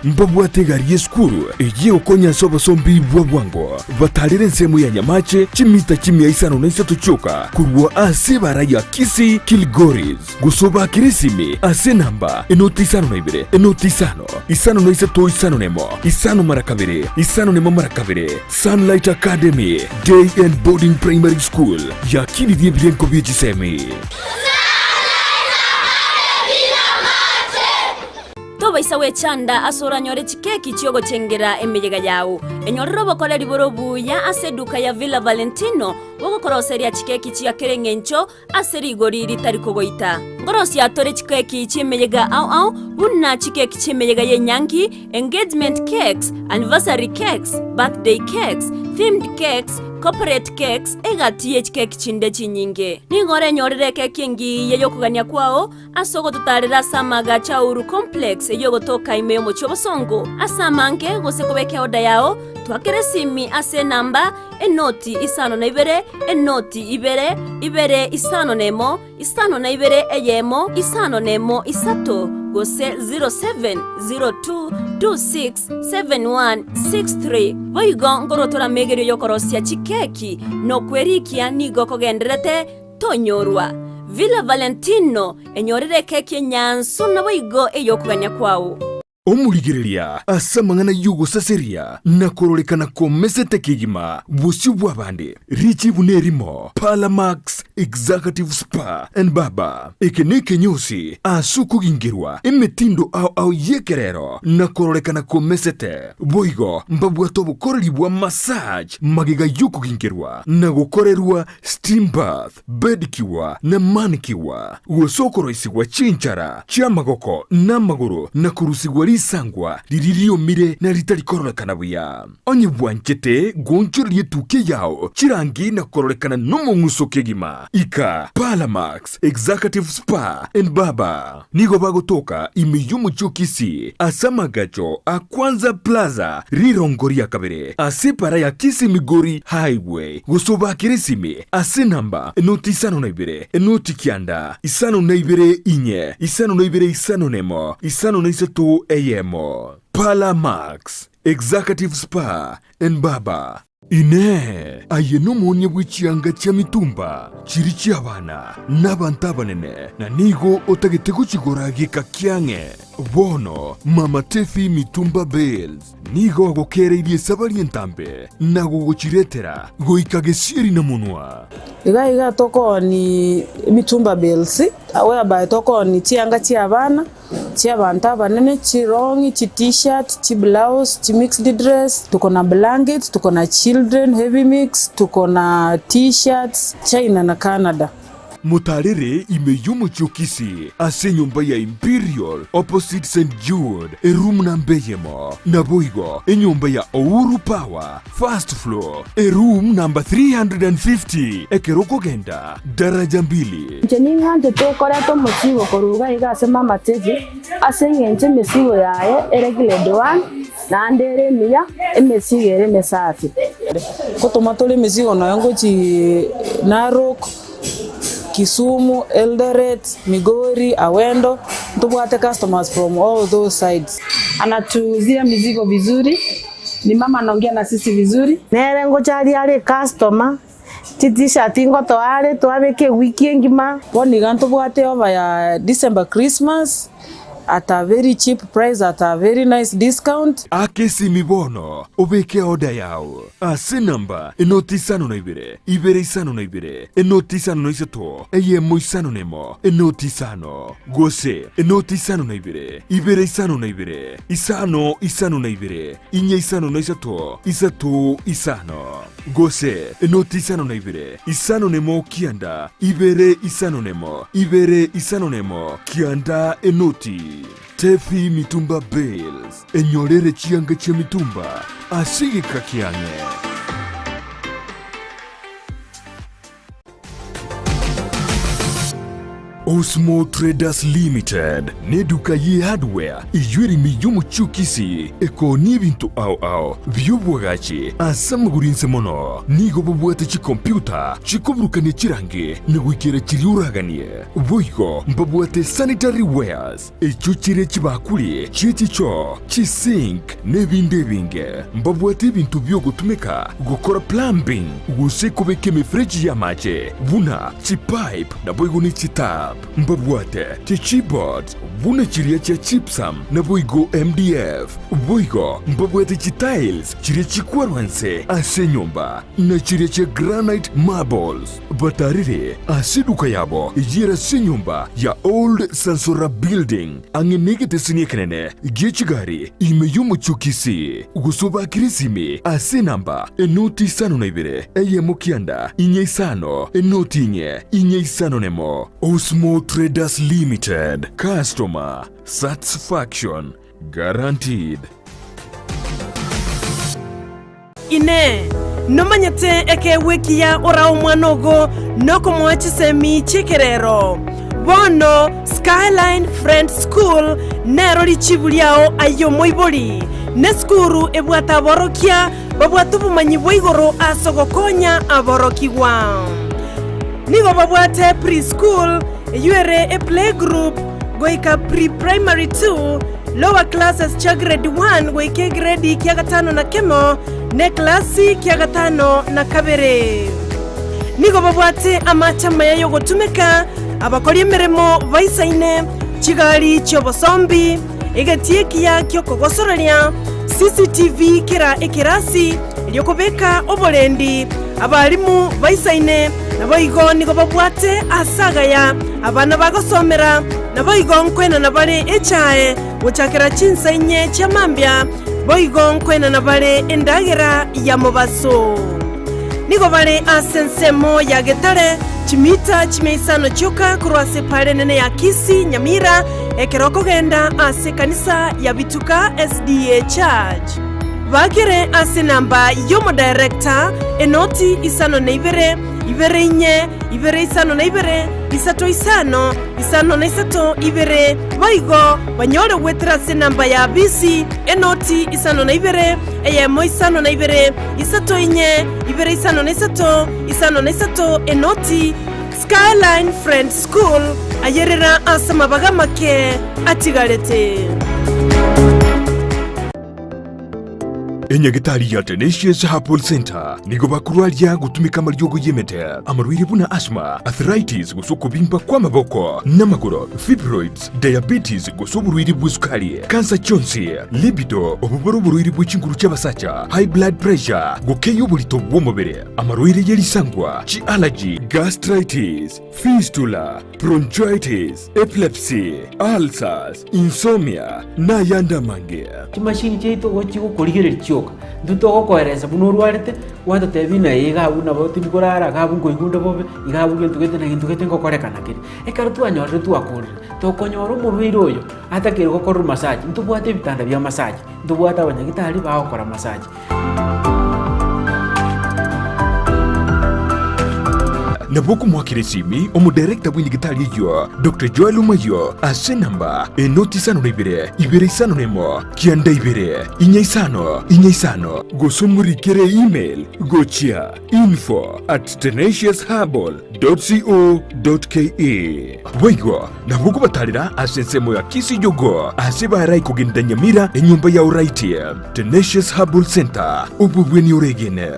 Mbabwate egari y'esukuru eyio egokonya ase obosombi bwa bwango, batarere ensemo ya Nyamache chimita chimia isano na isato chioka korwa ase ebara ya Kisii Kilgoris, gose obakere esimi ase enamba enoti isano na ibere, enoti isano, isano na isato isano na emo, isano mara kabere, isano na emo mara kabere. Sunlight Academy Day and Boarding Primary School yakinirie ebirengo bie chisemi. Tobaisa gwechanda ase oranyore chikeki chi'ogochengera emeyega yao. Enyorere obokoreri bore obuya ase eduka ya Villa Valentino bogokoroseria chikeki chia kera eng'encho ase rigori ritari kogoita. Nkorosia tore chikeki chi'emeyega ao ao buna chikeki chi'emeyega y'enyangi, engagement cakes, anniversary cakes, birthday cakes, themed cakes, corporate cakes, egati ye chikeki chinde chinyinge. Nigo orenyorere ekeki engiya y'okogania kwao Ase ogototaarera ase amaagacho a Uhuru Complex eyio ogotoka ime y'omochie obosongo ase amange gose kobeka eoda yao, twakere esimi ase enamba, enoti isano na ibere, enoti ibere, ibere isano na emo, isano na ibere eyemo, isano na emo isato, gose 0702267163. Boigo nkorwa tore amegerio y'okorosia chikeki na okwerikia nigo kogendererete Tonyorwa. Villa Valentino, enyorere ekeki enyansu naboigo ey'okogania kwao. Omorigereria ase amang'ana y'ogosaseria na kororekana komesete kegima bosio bw'abande, richibu nerimo, Parlamax Executive Spa and Barber. Eke nekenyosi ase okogingerwa emetindo ao ao y'ekerero na kororekana komesete. Boigo mbabwate obokoreri bwa massage magega y'okogingerwa na gokorerwa Steam bath, bedkiwa na mankiwa, gose okoroisigwa chinchara chi'amagoko na amagoro na korusigwa risangwa riria riomire na ritari kororekana buya. Onye bwanchete goonchoreria etukia yao chirangi na kororekana nomong'uso kegima, ika Parlamax Executive Spa and Barber. Nigo bagotoka ime y'omochie o Kisii ase amagacho a Kwanza Plaza rirongo ria kabere ase epara ya Kisii Migori Highway gose obakere esimi ase enamba enoti isano na ibere enoti kianda isano na ibere inye isano na ibere isano na emo isano na isato eyemo. Parlour Max Executive Spa and Barber. Inee! Aye nomoonia bwe chianga chia mitumba, chiria chi'abana, na abanto abanene, na nigo otagete gochigora geka kiang'e? Bono Mama Tefi Mitumba Bales nigo agokereirie esabari entambe na gogochiretera goika gesieri na monwa. Iga iga tokooni emitumba bales, whereby tokooni chianga chi'abana, chi'abanto abanene, chirong'i, chi-tshirt, chiblouse, chimixed dress, tuko na blankets, tuko na children heavy mix, tuko na t-shirts, China na Canada. Motaarere ime y'omochie o Kisii ase enyomba ya Imperial opposite St Jude eroom namba eyemo, naboigo enyomba ya Ouru Power first floor eroom namba 350 ekero okogenda daraja mbili. Inche ning'anchete okoreta omosigo korwa iga iga ase mama Teddy, ase eng'encho emesigo yaye ere grade one, naende ere emiya, emesigo ere emesafi. Ngotoma tore emesigo nonya ngochii Narok, Kisumu, Eldoret, Migori, Awendo, ntobwate customers from all those sides. Anatuuzia mizigo vizuri, ni mama anaongea na sisi vizuri. Nere ngocharia are ecustomer, chi-t-shirt ngotoa are twabeka ewiki engima. Bono iga ntobwate offer ya December Christmas at a very cheap price at a very nice discount. Aka esimi bono obeke order yao ase enamba enoti isano na ibere, ibere isano na ibere, enoti isano na isato, eyemo isano na emo, enoti isano, gose enoti isano na ibere, ibere isano na ibere, isano isano na ibere, inye isano na isato, isato isano, gose enoti isano na ibere, isano na emo kianda, ibere isano na emo, ibere isano na emo, kianda enoti. Tefi Mitumba Bales, enyorere chianga chi'emitumba ase egeka kiang'e. Osmo Traders Limited neduka ye hardware eyio ere ime y'omochie o Kisii ekoonia ebinto ao ao bi'obwagachi ase amagoro inse mono. Nigo babwate chikompiuta chikoburukania chirangi na goikera chiria oraganie. Boigo mbabwate sanitary wares echio chire chibakuri chie chichoo, chisink, na ebinde ebinge. Mbabwate ebinto bi'ogotumeka gokora plumbing gose kobeka emefereji y'amache buna chipipe naboigo ne chitap. Mbabwate chichipboards buna chiria chia gypsum naboigo MDF. Boigo mbabwate chitiles chiria chikwarwa nse ase enyomba na chiria chia granite marbles. Batarire ase eduka yabo eyio ase enyomba ya Old Sansora Building ang'e negeteseni ekenene gie chigari ime y'omochie o Kisii, gose obakere esimi ase enamba enoti isano na ibere eyemo kianda inye isano enoti inye inye isano nemo. Osmo Traders Limited, Customer Satisfaction Guaranteed. Inee! Nomanyete ekeegwa ekiya orae omwana ogo nokomoa chisemi chi'ekerero? Bono Skyline Friends School nero richibu riao aye omoibori. Nesukuru ebwate aborokia babwate obomanyi bwa igoro ase ogokonya aborokigwa. Nigo babwate pre-school eyio ere eplaygroup goika pre-primary two, Lower classes chia grade one goika egredi kia gatano na kemo, na eklasi kia gatano na kabere. Nigo babwate amache amaya y'ogotumeka, abakori emeremo baisaine, chigari chi'obosombi, egetii ekiya ki'okogosoreria, CCTV kera ekerasi, erio kobeka oborendi, abalimu baisaine, naboigo nigo babwate aase agaya abana bagosomera, naboigo nkoenana bare echae gochakera chinsa inye chia mambia, boigo nkoenana bare endagera ya mobaso. Nigo bare ase ensemo ya Getare, chimita chimia isano chioka korwa ase epaara enene ya Kisii, Nyamira, ekero okogenda ase ekanisa ya Bituka SDA Church. Bakere ase enamba y'omodirector, enoti isano na ibere, ibere inye, ibere isano na ibere, isato isano, isano na isato ibere, boigo banyore goetera ase enamba ya bisi, enoti isano na ibere, eyemo isano na ibere, isato inye, ibere isano na isato, isano na isato, enoti. Skyline Friends School, ayerera ase amabaga amake atigarete. Enyagetari ya Tenacious Herbal Centre nigo bakorwaria gotumeka amariogo y'emete, amarwaire buna asthma, arthritis gose okobimba kw'amaboko n'amagoro, fibroids, diabetes gose oborwaire bw'esukari, kansa chionsi, libido, obobore oborwaire bwe chinguru chi'abasacha, high blood pressure, gokeyia oborito bw'omobere, amarwaire ye risangwa, chi'allergy, gastritis, fistula, bronchitis, epilepsy, ulcers, insomnia, na ayande amange. Chimashini chiaito igo chigokorigereria chioka, intwe togokoeresa buna orwarete, gwatotebia ng'a iga abwo nabo tindi korara, iga abwo nkoigwa onde bobe, iga abwo gento gete na gento gete ngokorekana kere. Ekero twanyorire twakorire, tokonyora omorwaire oyo atakeire gokorerwa massage, ntobwate ebitanda bia massage, ntobwate abanyagitari bagokora massage. Nabo okomoakera esimi omodirector bw'enyigitari eyio, Doctor Joel Omayio, ase enamba enoti isano na ibere, ibere isano na emo, kianda ibere, inya isano, inya isano, gose omorikere email gochia info at tenaciousherbal dot co dot ke. Boigo nabo okobatarera ase ensemo ya Kisii-Jogoo ase barai kogenda Nyamira enyomba ya Oraiti. Tenacious Herbal Center, obobweni oregene.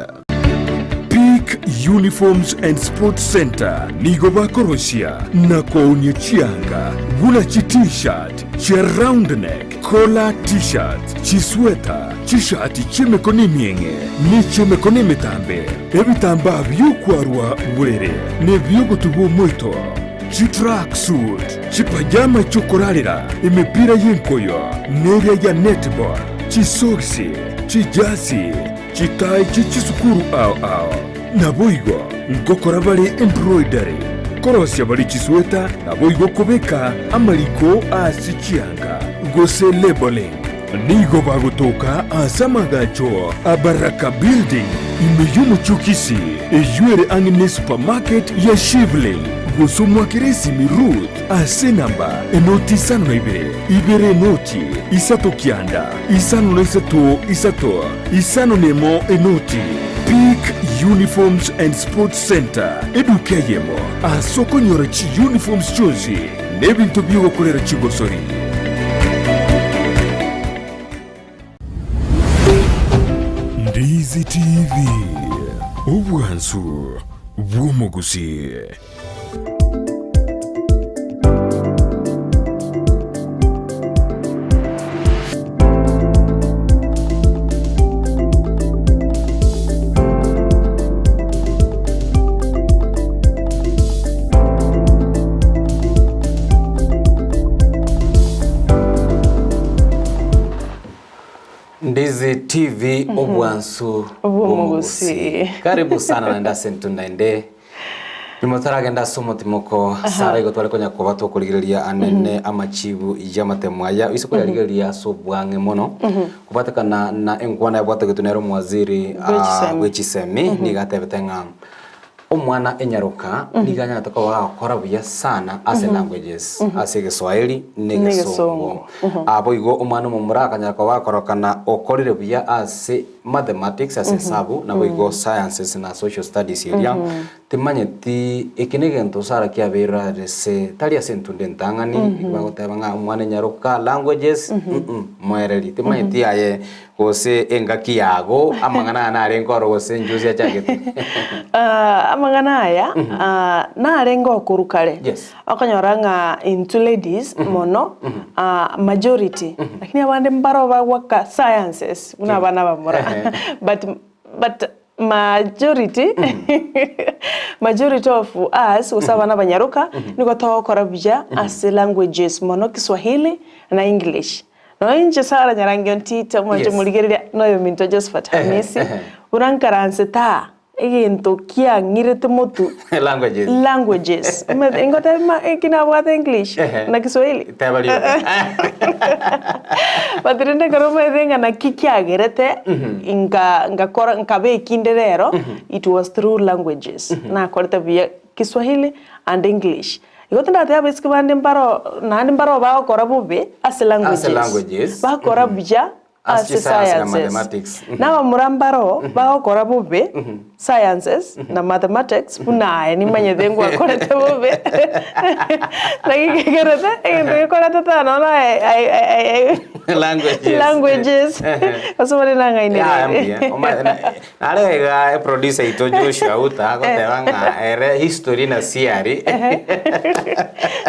Peak Uniforms and Sports Center nigo bakorosia na koonia chianga buna chi T-shirt, chia round neck, collar T-shirts, chisweta, chishati chi'emekono emieng'e ne chi'emekono emetambe, ebitambaa bi'okwarwa borere na ebi'ogotubwa omoito, chitracksuit, chipajama chi'okorarera, emepira y'enkoyo, neria ya netball, chisogisi, chijasi, chitai chie chisukuru ao ao. Naboigo ngokora bare embroidery, korosia bare chisweta, naboigo kobeka amariko ase chianga, gose labelling. Nigo bagotoka ase amagacho a Baraka Building ime y'omochie o Kisii, eyio ere ang'e ne supermarket ya Shivling, gose omwakere esimi Ruth ase enamba enoti isano na ibere, ibere enoti, isato kianda, isano na isato isato, isano na emo enoti. Peak Uniforms and Sports Centre, eduka eyemo ase okonyora chiuniforms chionsi na ebinto bi'ogokorera chigosori. Ndizi TV, obwansu bw'omogusii. Ndizi TV obwansu Bw'omogusii. Karibu sana naende ase intwe naende nyuma taragenda ase omotimoko Sara igo tware konya koba tokorigereria anene amachibu y'amatemo aya ise koyarigereria ase obwang'e mono kobatekana na enkwana yabwategetwe nere omowaziri Bw'echisemi. bw'echisemi nigo atebete ng'a Omwana enyaroka nigo anyarete koba agokora buya sana ase languages, ase Egeswahili na Egesongo. Boigo omwana omomura akanyara koba akorokana okorire buya ase mathematics, ase esabu, naboigo sciences na social studies eria. Timanyeti eki negento Sarah kiabeire arese tari ase entunda entang'ani, igo bagoteba ng'a omwana enyaroka languages, moereri. Timanyeti aye Gose engaki yago amang'ana aya narenge oro gose enchusi achagete? Ah, amang'ana aya ah, narenge okorwa kare. Yes. Okonyora ng'a intwe ladies mono ah, majority lakini abande mbaro bagwaka sciences buna abana abamura but but majority majority of us gose abana abanyaroka nigo togokora buya ase languages mono Kiswahili na English. Nonya inche Sara Nyarangi Ontite, omwanche Yes. omorigereria, na oyominto Josephat Ehe, Hamisi, ehe. buna nkaransete aa, egento kiang'irete motu, Languages. languages. Omanyete ingoteba ma eki nabwate English Ehe. na Kiswahili. Teba rioka. But rende ekero omanyete ng'a naki kiagerete, nka nkakora nkaba ekinde rero, it was through languages. Nakorete buya Kiswahili and English. Igo tindateba abaiseke bande mbaro naende mbaro bagokora bobe ase languages, languages. bakora buya Ase ase chiscience na sciences. mathematics. Na abamura mbaro bagokora bobe sciences na mathematics buna aye nimanyete ngwakorete bobe naki kekerete egento gekorete tano nonya I I I. Languages. Languages. Ehe. Ase bare nang'ainire. Ya, mbuya. Oma- na- Nare iga producer ito Joshua Uta agoteba ng'a ere history na siari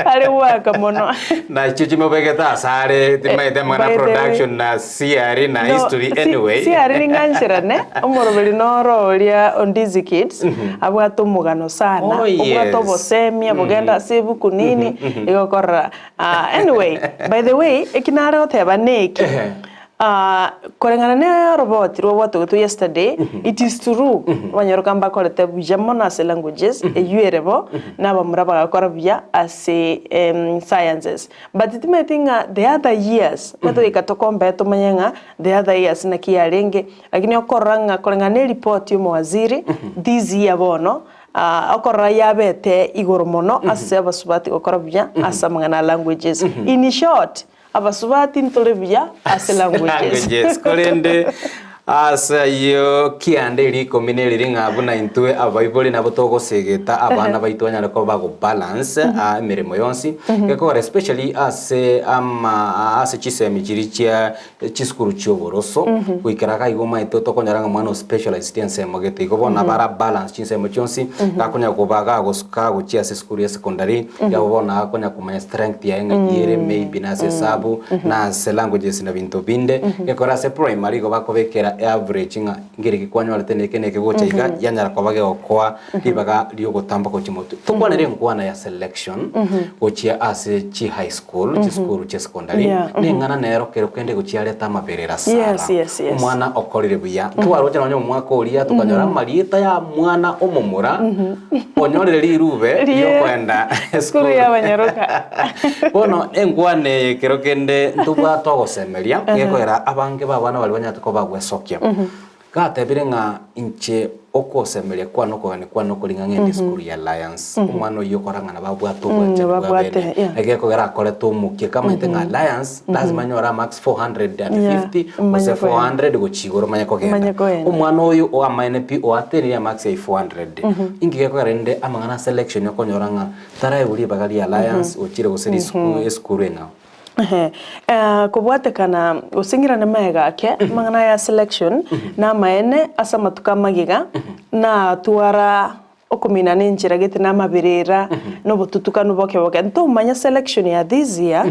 Are gwaka mono. nachio chimobegete asare timaete amang'ana By the way. production na siari na No, history si- anyway. siari ning'ancherane omoroberi noro oria Ondizi Kids abwate omogano sana Oh, yes. obwate obosemia bogenda ase ebuku nini igokorora Ah, anyway by the way eki nare goteba neki Ah, koreng'ana na oroboti rwabwatogete yesterday it is true abanyaroka mbakorete buya mono ase languages eywo ere bo na abamura bagakora buya ase em, sciences but timanyeti ng'a the other years omanyete goika tokompare tomanye ng'a the other years naki yarenge lakini okorora ng'a koreng'ana na eripoti ya omowaziri this year bono Ah, okorora yabete igoro mono ase abasubati gokora buya ase amang'ana a languages. In short, abasubati ntore buya ase languages. Languages. Korende ase ayio kianda eria ikomi na eriri ng'a buna intwe abaibori nabo togosegeta abana baito banyare koba bagobalance ah, emeremo yonsi gekogera especially ase ama ase chisemi chiria chia chisukuru chia oboroso goikera iga igo omanyete tokonyora ng'a omwana o specialized ensemo gete igo bono nabo ara balance chinsemo chionsi gakonya koba gagosuka gochia ase esukuru ya secondary yabo bono akonya komanya strength yaye ng'aki ere maybe nase esabu nase languages na binto binde gekora ase primary igo bakobekera average ng'a ngereki kwanyorete neke neke gocha iga yanyara koba gegokoa ribaga riogotamboka gochia motwe. Tokwanere enkwana ya selection gochia ase chi high school, chisukuru chia secondary, Yeah, mhm. neng'ana nero kero kende gochia areta amaberera sana. Yes, yes, yes. Omwana okorire buya. Twaroche nonye omwaka oria tokanyora amarieta ya mwana omomura onyorire rirube Rie- riokoenda Esukuru ya abanyaroka. Bono enkwana eye kero kende ntobwate ogosemeria, gekoera abange ba abana baria banyarete koba bagwesokia. Gatebire ng'a inche okosemeria kwane okogania kwane okori ng'a ng'ende esukuru ya Alliance. Omwana oyio okora ng'a nababwate obwanchani bwa Nababwate, bene. yeah. Naki gekogera akorete omokia kamanyete ng'a Alliance lazima nyore amarks 450 Yeah, manye gose kogenda. 400 gochia igoro manye kogenda. Manye kogenda. Omwana oyo oamaene pi oatenire amarks ai 400. Inki gekogera rende amang'ana a selection okonyora ng'a taraegwa ribaga ria Alliance ochire gose risuku esukuru eng'ao. Ehe, eh, kobwatekana gose ng'irane magega ake, amang'ana aya selection, namaene ase amatuko amagega, natwara okominana enchera gete na amaberera, na obotutukanu boke boke. Ntomanya selection ya this year,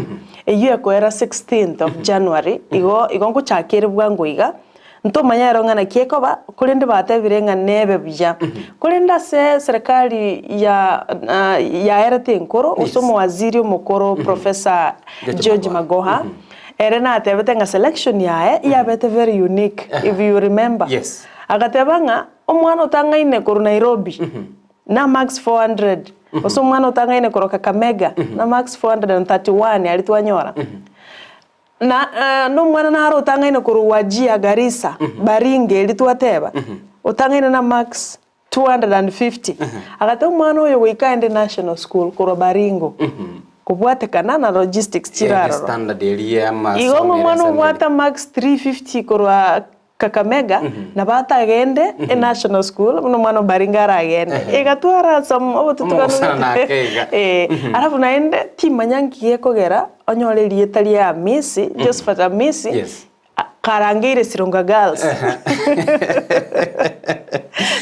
eywo ekoera 16th of January, igo igo ngochaka ere bwango iga, Ntomanya ero ng'a naki ekoba, korende batebire ng'a nebe buya. Korende ase serikali ya yaerete enkoro, gose omowaziri omokoro Professor George Magoha, ere natebete ng'a selection yaye yabete very unique if you remember. Yes. Agateba ng'a omwana otang'aine korwa Nairobi na marks 400, gose omwana otang'aine korwa Kakamega na marks 431 aria twanyora. Na nomwana naro otang'aine korwa Wajir, Garissa, Baringo eria twateba, otang'aine na marks 250. Agateba omwana oyo goika aende national school korwa Baringo, kobwatekana na logistics chire Ere aroro. standard eria Igo ng'a y'amasomero omwana ase obwate marks 350 korwa Kakamega, nabo atagende enational school buna omwana o Baringo aragende. Egatwara some obotutukanu Omogusana nake iga. Eh, alafu naende timanya nki gekogera onyore erieta ria Amisi, Josephat Amisi, Yes. a- karangeire Sironga Girls.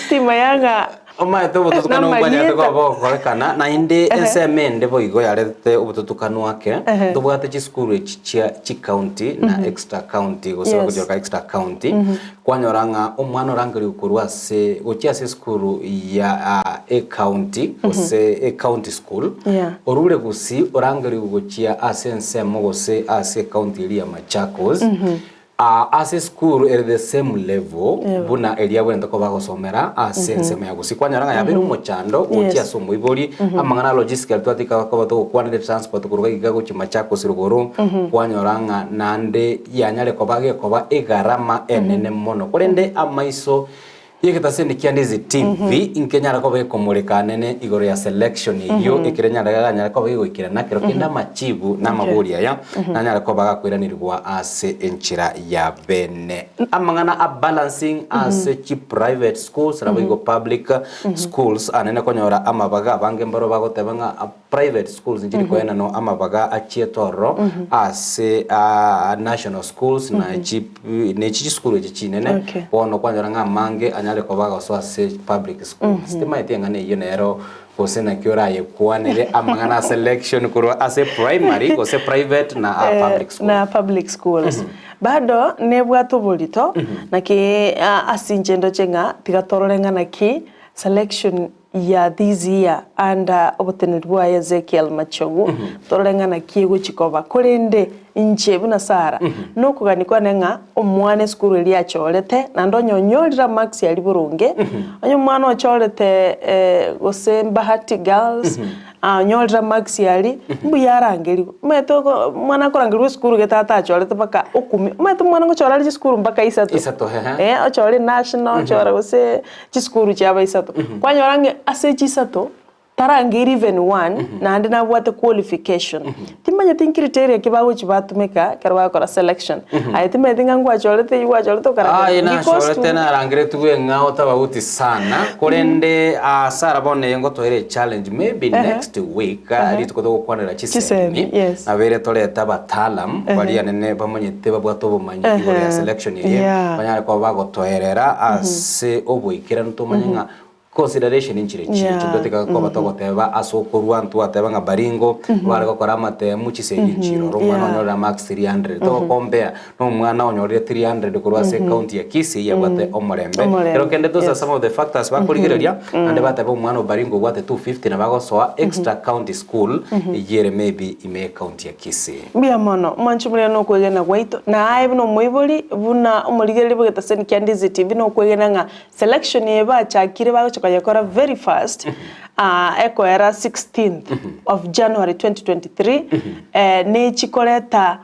Timanya ng'a Omanyete obotutukanu Namarieta. mbwanyarete koba bogokorekana, naende ensemo ende boigo yaretete obotutukanu ake, ntobwate chisukuru echi chia chicounty na extra county gose Yes. bagochiroka extra county, kwanyora ng'a omwana orangerigwe korwa ase gochia ase esukuru ya ah, ecounty gose ecounty school, Yeah. orure gusii orangerigwe gochia ase ensemo gose ase ecounty eria ya Machakos, Aa ase esukuru ere the same level buna eria abwenerete koba agosomera ase ensemo ya gusii. Kwanyora ng'a yabeire omochando gochia ase omoibori, amang'ana a logistics aria twatiga koba togokwanera etransport korwa iga gochia Machakos rogoro, kwanyora ng'a naende yanyare koba gekoba egarama enene mono. Korende amaiso. Yegetaseni kia Ndizi TV nkenyara koba gekomoreka anene igoro ya selection eyio ekere nyara ganyara koba gegoikerana kero kende amachibu na amabori aya nanyara koba gakoiranirwa ase enchera ya bene. Amang'ana a balancing ase chi private schools nabo igo public schools anene konyora amabaga abange mbaro bagoteba ng'a private schools nchiri koenanwa amabaga achiete ororo ase national schools na chi ne chisukuru echi chinene bono kwanyora ng'a amange anyare koba agosoa ase public schools. Timaeti eng'ana eyio nero gose naki orayekwanere amang'ana a selection korwa ase primary gose private na public schools. Na public schools. Bado nebwate oborito naki ase inche ndoche ng'a tiga torore ng'a naki selection ya this year under oboteneneri bwaye Ezekiel Machogu, torore ng'a naki egochi koba. Korende inche buna Sarah, nokogania kwane ng'a omwana esukuru eria achorete, naende onye onyorire amarks aria boronge, onye omwana ochorete gose Bahati Girls, onyorire amarks aria, mbuya arangerigwe. Omanyete oko omwana akorangerigwa esukuru gete atachorete mpaka okumia, omanyete omwana ngochora are chisukuru mpaka isato, Isato, ehe. Ochore national, ochore gose chisukuru chiabo isato. Kwanyora ng'a ase chisato, tarangeiri even one, naende nabwate qualification. Timanyeti ncriteria ki bagochi batumeka ekero bagokora selection. Aye timanyeti ng'a ngwachorete eywo gwachorete Aye okarangeria because nachorete to narangeretigwe ng'a otabaguti sana, korende Sarah bono eye ngotoere echallenge maybe next week rituko togokwanera chisemi, Chisemi, yes. nabere torete abataalam baria nene bamanyete babwate obomanyi igoro ya selection eye, banyare koba bagotoerera ase oboikeranu tomanye ng'a consideration nchire chiacho totiga koba togoteba ase okorwa ntwateba ng'a Baringo bare gokora amatemu chisegi nchire oro omwana onyorire marks 300 togocompare na omwana onyorire 300 korwa ase ecounty ya Kisii yabwate omorembe. Ekero kende those are some of the factors bakorigereria naende bateba omwana o Baringo obwate 250 nabo agosoa extra county school eyio ere maybe ime ecounty ya Kisii. Mbuya mono, mwanche omonene nokwegena gwaito, na aye buna omoibori, buna omorigereria bw'egetaseni kia Ndizi TV nokwegena ng'a selection eye bachakire bagocha koyekora very fast, ekoera 16th of January 2023, nechi koreta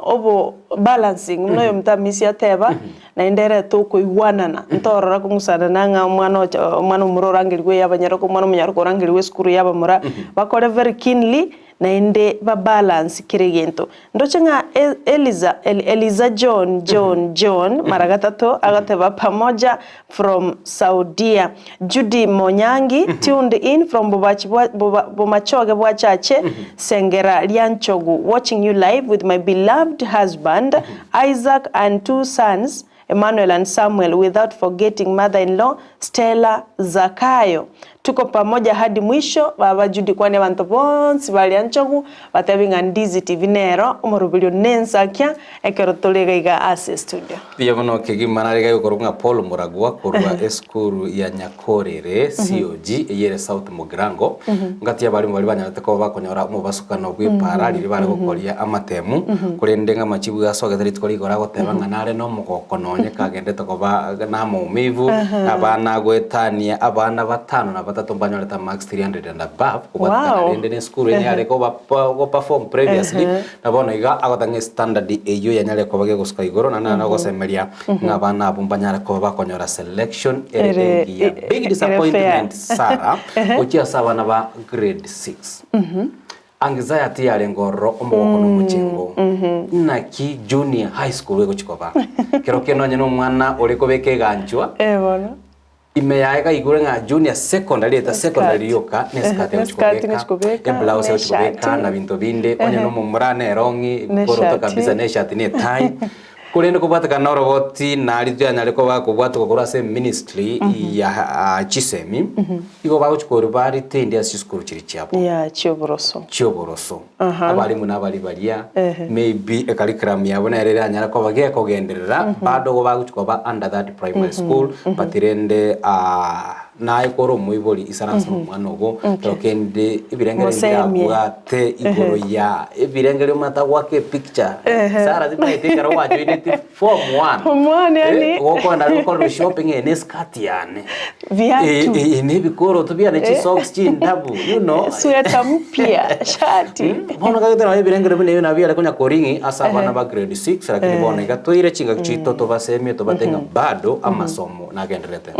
obo balancing buna oyominto Hamisi ateba, naende erete okoigwanana, ntorora kong'usana na ng'a omwana ocha omwana omomura orangerigwe ey'abanyaroka, omwana omonyaroka orangerigwe esukuru y'abamura, bakore very keenly naende ba balance kera egento. Ndoche ng'a Eliza Eliza John John John mara gatato agoteba pamoja from Saudia. Judy Monyangi tuned in from Bobachi bwa Boba Bomachoge bwa Chache Sengera Rianchogu watching you live with my beloved husband Isaac and two sons Emmanuel and Samuel without forgetting mother in law Stella Zakayo. Tuko pamoja hadi mwisho baba Judy kwania abanto bonsi ba Rianchogu batebi ng'a Ndizi TV nero omoroberio nensakia ekero tore iga iga ase estudio. Mbuya mono kegima nare iga gokorwa ng'a Paul Muragwa korwa esukuru ya Nyakorere COG eyio ere South Mugirango ngati abarimu baria banyarete koba bakonyora omobasukano bw'epaara riria bare gokoria amatemu korende ng'a amachibu asogete rituko rigoro agoteba ng'a nare nomogoko nonye kagendete koba namaumivu abana goetania abana batano na batato mbanyorete amarks 300 and above kobwatekana rende nesukuru eye yare koba goperform previously Na bono iga agoteba ng'a estandard eyio yanyare koba gegosuka igoro, naende nare ogosemeria ng'a abana abwo mbanyare koba bakonyora selection ere Ere- engiya. Big ere disappointment fair. Sarah, gochia ase abana ba grade 6. Anxiety yarenge ororo, omogoko na omochengo. Naki junior high school egochi koba? Kero kende onye na omwana ore kobeka eganchwa, Eh bono. Ime yaye kaigure ng'a junior secondary eta secondary yoka ne skirt agochi Neskirt kobeka, ngochi kobeka, eblouse agochi kobeka neshati. na binto binde, onye na omomura nerong'i, ebikoroto Neshati. kabisa ne eshati ne etai. Korende kobwatekana na oroboti naria twanyare koba kobwatwa korwa ase eministry ya chisemi, igo bagochi korwa ba retained ase chisukuru chiria chiabo. Yeah, chioboroso. Chioboroso. Abalimu nabari baria, maybe ecurriculum yabo nere eranyare koba gekogenderera, bado igo bagochi koba under that primary school, but rende. Naye kore omoibori isaranse nomwana ogo, ekero kende ebirengererio Mosemie. mbirabwate igoro ya ebirengererio omanyete agoaka epicture. Sarah timanyeti ekero gwajoineti form one, Form one yani. gokoenda aria gokorerwa shopping eye ne skirt yane, Viatu. eye ne ebikoroto biane, chisocks chindabu, you know. Sweta mpya, shati. Bono gagete nonye ebirengererio buna ebi nabio biare konya koring'i ase abana ba grade 6, lakini bono iga toire chingaki chiaito tobasemie tobate ng'a bado amasomo nagendererete.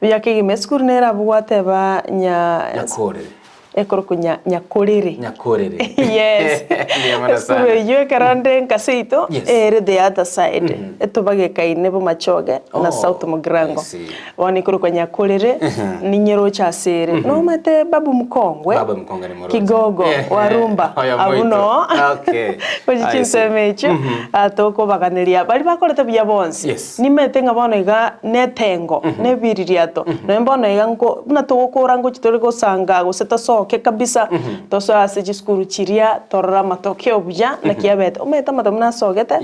Buya kegima esukuru nere abwo gwateba nya Nyakorere. Ekorokwa nya nyakorere. Nyakorere. Yes. Mbuya mono Esukuru sana. eyio ekero nde nka seito Yes. ere the other side etobagekaine Bomachoge na Oh, South Mugirango. I see. Bono ekorokwa nyakorere ninyeroche ase ere. Nomanyete babu mkongwe Babu mkongwe ni moroche. Kigogo wa rumba Oyo abwo moito. noo Okay. gochia I see. chinsemo echio tokobaganiria baria bakorete buya bonsi. Yes. Nimanyete ng'a bono iga netengo, nebiririato, nonya bono iga nko buna togokora ngochia tore gosanga gose tosoke kabisa, tosoe ase chisukuru chiria torore amatokeo buya naki abete. Omanyete amato buna asogete,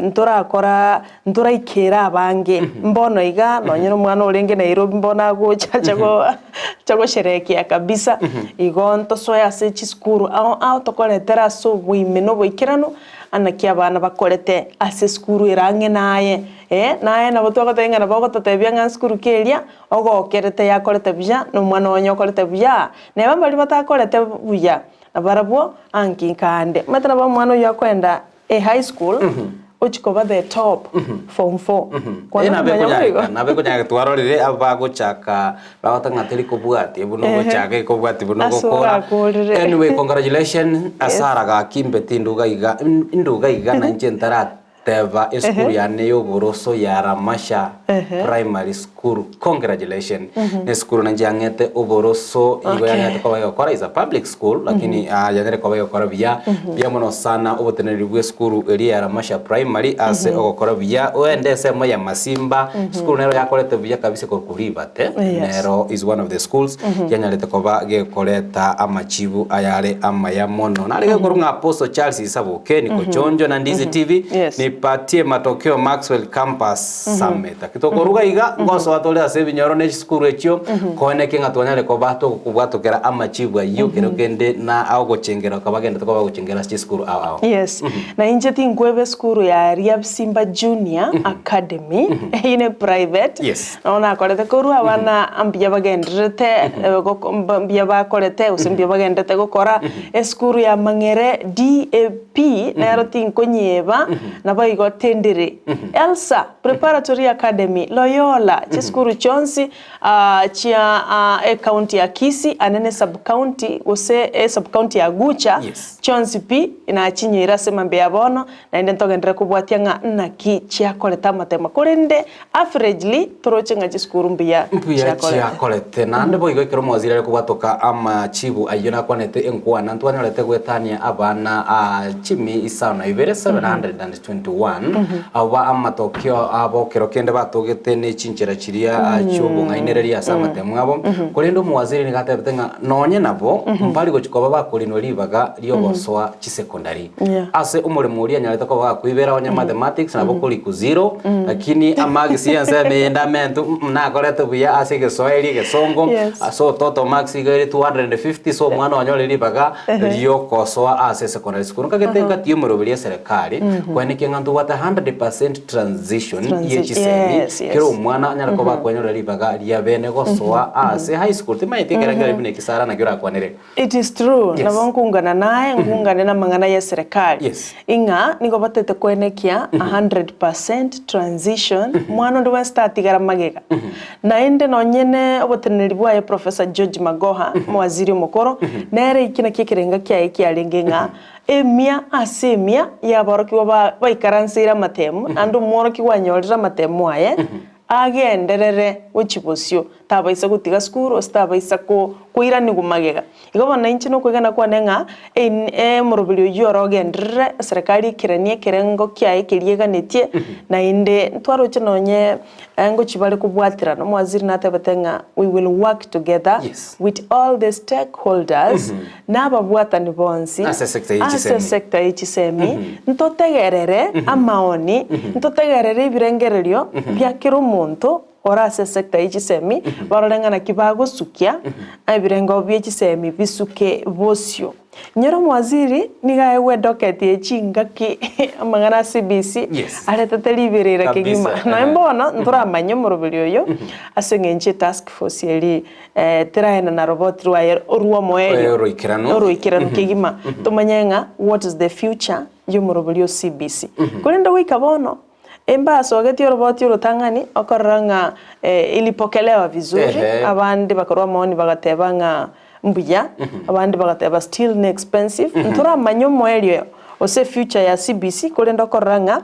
ntorakora ntoraikera abange, mbono iga nonye na omwana orenge Nairobi mbono agocha acha go acha gosherehekea kabisa, igo ntosoe ase chisukuru ao ao tokoretera ase oboime na oboikeranu. Naki abana bakorete ase esukuru ere ang'e naye? Ee, naye nabo twagotebia ng'a nabo ogototebia ng'a esukuru ki eria ogokerete yakorete buya, na omwana onye okorete buya. Neba mbaria batakorete buya, nabarabwo anki nkande. Omanyete nabo omwana oyio akoenda e high school, ochia koba the top form four. Ee, Kwana nabo komanya boigo? ekonyareka, nabo ekonyareka twarorire abagochaka bagoteba ng'a teri kobwatia buna ogochaka ekobwatia buna Ase ogokora. orakorire. Anyway, congratulations Asara gaki mbete induga iga induga iga na inche ntarateba esukuru yane ya oboroso ya Ramasha Primary School congratulations. Ne esukuru nainche yang'ete oboroso igo yang'ete koba egokora is a public school lakini yanyare koba egokora buya Mbuya mono sana oboteneneri bw'esukuru eria ya Ramasha Primary ase ogokora buya oende ensemo ya Masimba esukuru nero yakorete buya kabisa korwa Ribate nero is one of the schools yanyarete koba gekoreta amachibu ayare amaya mono nare gekorwa ng'a Apostle Charles Isaboke niko chonjo na Ndizi TV nipatie matokeo Maxwell Campus Summit. Aki tokoruga iga ngosoa tore ase ebinyoro ne chisukuru echio koeneke ng'a twanyare koba togokobwatokera amachibu ayio kero kende na agochengera okabagendete koba bagochengera ase chisukuru ao ao. Yes, na inche tinkweba esukuru ya Riabsimba Junior Academy, eyio ne private, Nabo nakorete korwa abana mbuya bagendererete mbuya bakorete gose mbuya bagendererete gokora esukuru ya Mang'ere DAP nero tinkonyeba naboigo tindiri. Elsa Preparatory Academy, Loyola, chisukuru chionsi chia ecounty ya Kisii ane ne sub county gose esub county ya Gucha chionsi pi nachinyoire ase mambia ya bono naende ntogenderere kobwatia ng'a naki chiakorete amatemo korende Averagely, toroche ng'a chisukuru mbuya Mbuya chiakorete. chiakorete. Naende boigo ekero omowaziri are kobwatoka amachibu ayio nakwanete enkwana, ntwanyorete goetania abana a chimi isano na ibere, 721, abwo ba amatokeo abo kero kende batogete ne chinchera chiria chi'obong'ainereria ase amatemu abo. Korende omowaziri nigo atebete ng'a nonye nabo mbari gochia koba bakorinwa ribaga riogosoa chisecondary. Ase omoremo oria anyarete koba gakoibera onye mathematics nabo koriku zero lakini amarks ya ensemo eyende amentu mm nakorete buya ase egeswahili egesongo so total marks iga ere 250 so omwana onyore ribaga riokosoa ase secondary school. Nkagete ngati ya omoroberi eserekari koenekia ng'a ntobwate 100% transition ye chisemi kera omwana anyare koba akwenyorera ribaga ria bene gosoa ase high school. Timanyeti ekerengererio buna eki Sarah naki orakwanere. It is true, Yes. nabo nkungana naye, nkungane namang'ana y'eserekari, Yes. ing'a nigo batete koenekia 100% transition, mwana onde bwensi tatigara magega. Naende nonye ne oboteneneri bwaye Professor George Magoha, omowaziri omokoro, nere eki nakio ekerenga kiaye kiarenge ng'a emia ase emia y'aborokigwa ba baikaranseire amatemu, naende omworokigwa anyorire amatemu aye, Agenderere gochia bosio, tabaisa gotiga sukuru gose tabaisa koiranigwa magega. Igo bono inche nokwegena kwane ng'a omoroberi oyio ore ogenderere, eserekari ekeranie ekerengo kiaye keria eganetie, naende ntwaroche nonye ngochia bare kobwaterana, omowaziri natebete ng'a we will work together with all the stakeholders, na ababwatani bonsi Ase sector ye ase chisemi. sector ye chisemi, ntotegerere amaoni, ntotegerere ebirengererio bia kera omonto. ore ase esector ye chisemi, barore ng'a naki bagosukia ebirengo bie chisemi bisuke bosio. Nyora omowaziri nigo aegwe edocket ye chingaki amang'ana a CBC Yes. aretete riberera kegima. Kabisa, Nonya ehe. bono ntoramanye omoroberi oyo ase eng'encho etask force eria teraenana roboti rwaye orw'omoerio Eh, oroikeranu. oroikeranu kegima tomanye ng'a what is the future y'omoroberi o CBC. Korende goika bono embasogetie oroboti orotang'ani okorora ng'a ilipokelewa vizuri, Ehe. abande bakorwa maoni bagateba ng'a mbuya, abande bagateba still ne expensive, ntoramanye omoerio gose efuture ya CBC korende okorora ng'a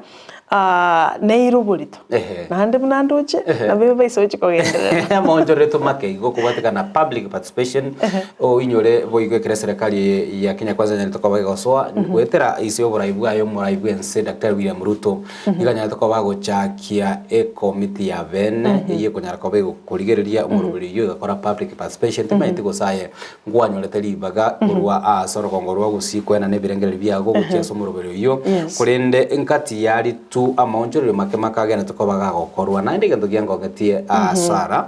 neire oborito. Ehe. Naende buna ndoche, nabo ebaise gochia kogenderera. Amaonchorereto make igo kobwatekana public participation oinyore boigo ekero eserekari eye ya Kenya Kwanza enyarete koba egosoa goetera ase oborai bwaye omorai bwense Daktari William Ruto nigo anyarete koba agochakia ekomiti ya bene eyio ekonyara koba egokorigereria omoroberi oyio egakora public participation timanyeti gose aye Nkwanyorete ribaga korwa aase orogongo rwa Gusii koenana ebirengererio biago gochia ase omoroberi oyio, korende ngati yaritu amaonchorerio make make agenderete koba gagokorwa. Naende egento giangogetie aa Sara,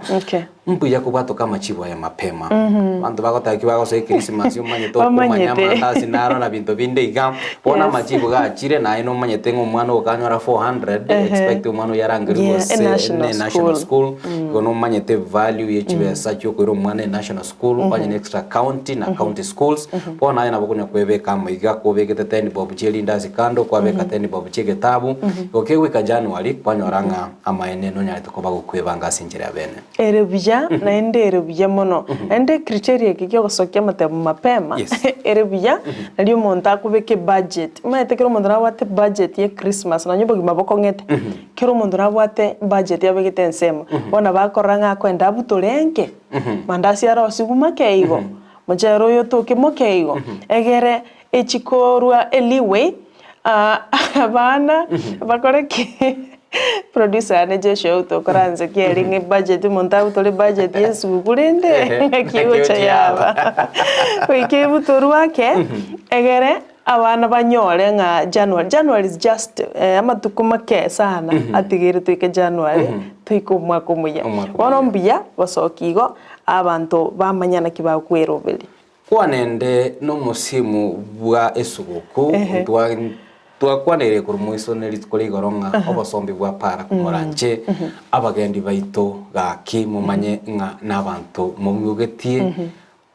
mbuya kobwatoka amachibu aya mapema. Abanto bagoteba ki bagosoa ekrisimasi omanyete okomanya amandasi naro na binto binde iga, bono amachibu gachire naye nomanyete ng'a omwana okanyora 400, expect omwana oyio arangerigwe gose ne national school, igo nomanyete value ye chibesa chiokoira omwana enational school onye ne extra county na county schools bono aye nabo okonya kwebeka amo iga kwobekete ten bob chie rindasi kando kwabeka ten bob chie egetabu igo kegoika January kwanyora ng'a amaene nonyarete koba gokwebanga ase enchera ya bene. Ere buya naende ere buya mono. Naende ecriteria eke kia ogosokia amatemo mapema ere buya nario omonto akobeka ebudget. Omanyete kera omonto nabwate ebudget ya echristmas nonye obogima bokong'ete, kera omonto nabwate ebudget abegete ensemo. Bono nabo akorora ng'a akoenda abutore enke. Mandasi arosigwe make igo, mochere oyo otoke moke igo, egere echi korwa eleeway, abana bakore ki? Producer yane Joshua oito okoranse ki ere ng'a ebudget omonto abutore ebudget ya esuguku rende ng'aki egocha yaba. Goika ebutorwe ake, egere abana banyore ng'a January, January is just amatuko make sana atigaire toike January, toike omwaka omoyia. Bono mbuya gosokia igo, abanto bamanya naki bakweroberia. Kwanende nomosimu bwa esuguku, twakwaneire korwa moiso ne rituko ria igoro ng'a obosombi bwa para komoranche abagendi baito gaki momanye ng'a nabanto momiogetie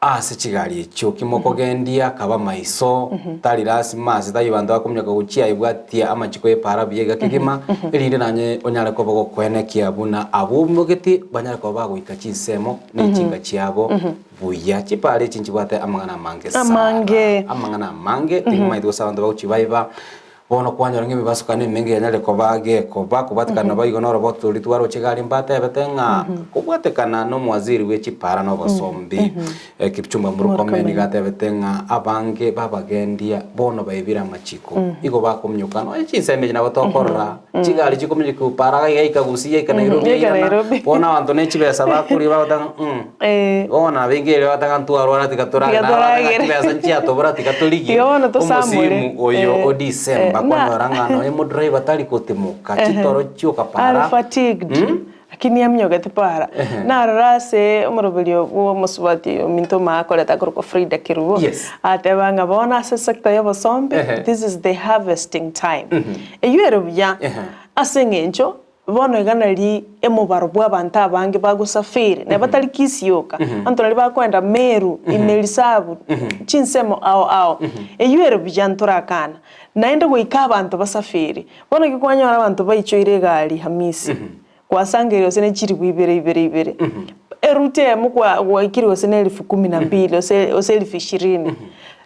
Ase chigari echio ki mokogendia kaba maiso, tari lasima ase taiyo banto bakominyoka gochia ebwatia amachiko y'epaara buya iga kegima, erinde nanye onyare koba gokoenekia buna abwo oimogetie banyare koba bagoika chinsemo ne chinka chiabo buya. Chipaara echi nchibwate amang'ana amange sana, Amange. amang'ana amange, timomanyeti gose abanto bagochibaiba. Bono kwanyora ng'a emebasukano emenge yanyare koba gekoba kobwatekana naboigo noroboto roria twaroche iga aria mbatebete ng'a kobwatekana nomowaziri bwe chipara na obosombi Kipchumba Murkomen iga atebete ng'a abange babagendia bono baebire amachiko igo bakominyoka nonya chinsemo echi nabo tokorora chigari chikominyoka para iga yaika Gusii yaika Nairobi yairana bono abanto ne chibesa bakoria bagoteba ng'a. Bono nabo enka eria bataka ntwarwara tiga toragere, Tiga nabo bataka toragere. chibesa nchiatobora tiga torigie Tiga bono tosamore. omosimu oyo Eh, o December eh, na- kwanyora ng'a nonya omodriver tari gotimoka chitoro chioka Are para fatigued Mm? lakini aminyogete para Ehe. narora ase omoroberi bwa omosubati ominto omaakorete akorokwa Frida Kerubo Yes. ateba ng'a bono ase sector ya obosombi Ehe. this is the harvesting time eywo ere buya Ehe. ase eng'encho Bono iga nari emobaro bw'abanto abange bagosafiri, na batari Kisii yoka, abanto nari bakoenda Meru, ime Risabu, chinsemo ao ao. Eyio ere buya ntorakana. Naende goika abanto basafiri. Bono ki kwanyora abanto baichoire egari Hamisi, gwasangereria gose ne chilifu ibere ibere ibere, eruti eyemo kwa gwaikire gose ne elifu kumi na mbili gose gose elifu ishirini.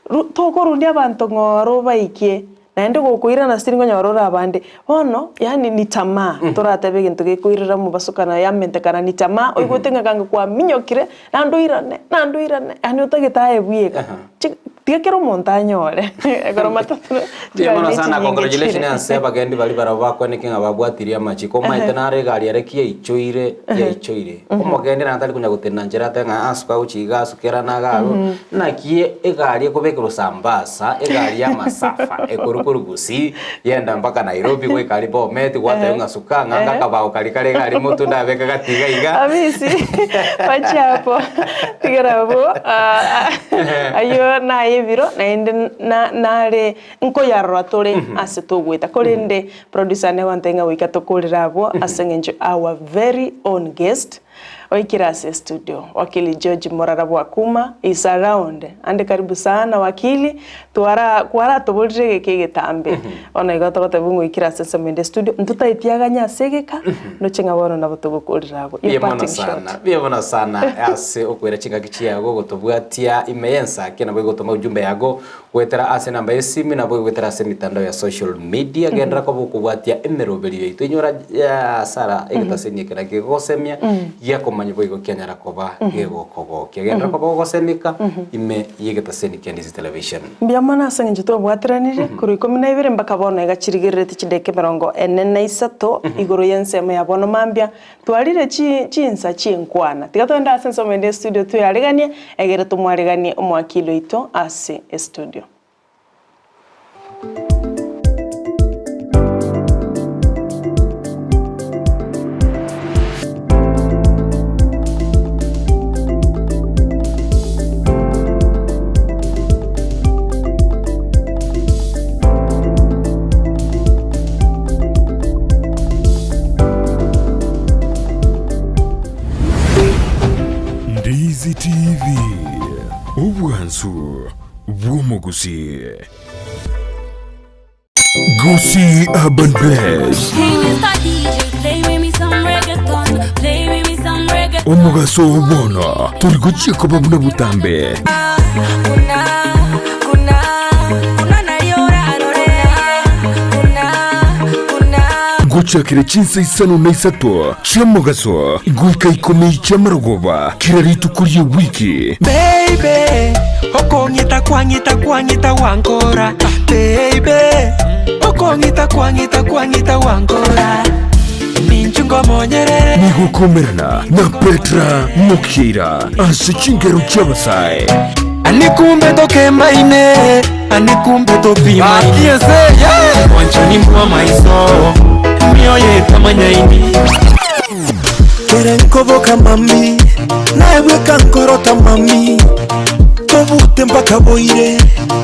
Ru tokorundia abanto ng'oro obaikie. Naende gokoirana ase tinkonyora ore abande. Bono, yaani ni tamaa, toratebe egento gekoirera omobasokano yamentekana ni tamaa, oigwete ng'a kange kwaminyokire, naende oirane, naende oirane, yaani otagete aye bweka. Chi Tiga kera omonto anyore ekero matatu Mbuya mono chigari sana chinyinge congratulations chire. ase abagendi baria barabwo bakweneke ng'a babwatirie amachiko. Omanyete naro egari ere ki yaichoire yaichoire. Omogendi naro tari konya gotenena nchera atebe ng'a asuka gochia iga asukera na iga abwo. Naki egari ekobekerwa Sambasa, egari ya amasafa ekorwa korwa Gusii yenda mpaka Nairobi goika aria Bomet gwateba ng'a suka ng'a anga akabao karia kare egari motwe ndabeke gati iga iga. Amisi, wacha hapo tigera abwo ayio naye ebiro naende na nare nkoyarora tore ase togoeta korende producer nigo agontebia ng'a goika tokorere abwo ase eng'encho our very own guest Oikire ase estudio, Wakili George Morara Bwakuma is around ande karibu sana wakili, twara kwaratoborire egeka egetambe, bono igo togoteba ng'a oikire ase ensemo ende estudio, ntotageti aganye ase egeka, ndoche ng'a bono nabo togokorera abwo. Your Mbuya mono parting shot. sana, mbuya mono sana ase okoira chingaki chiago gotobwatia ime y'ensake nabo egotoma ujumbe yago goetera ase enamba y'esimi nabo egoetera ase emitandao ya social media genderera koba okobwatia emeroberio yaito inyora Sara egetaseni eke nakio kegosemia giakomanya boigo kianyara koba gegokogokia genderera koba ogosemeka ime y'egetaseni kia Ndizi Television. Mbuya mono ase eng'encho twabwateranire korwa ikomi na ibere mpaka bono iga chirigerereti chidakika emerongo ene na isato igoro y'ensemo ya bono mambia Twarire chinsa chi'enkwana. Tiga togende ase ensemo ende estudio tweareganie, egere tomwareganie omowakili oito ase estudio. Ndizi TV, obwansu bw'omogusii. Gusii Urban Bless. Omogaso oo bono tori gochia koba buna botambe. Gochakera chinsa isano na isato chi'omogaso goika ikomi chi'amarogoba kera rituko ri'ewiki. Baby, okong'ita kwang'ita kwang'ita gwankora Baby, okong'ita kwang'ita kwang'ita gwankora Ninchu ngomonyerere Nigo okomerana na Petra Mokeira ase chingero chi'abasae. Ani kumbe tokembaine Ani kumbe topimaine Mwanchani mbwa maiso Mioyo etamanyaini Kere nkoboka mami Naebweka nkorota mami Tobute mpaka boire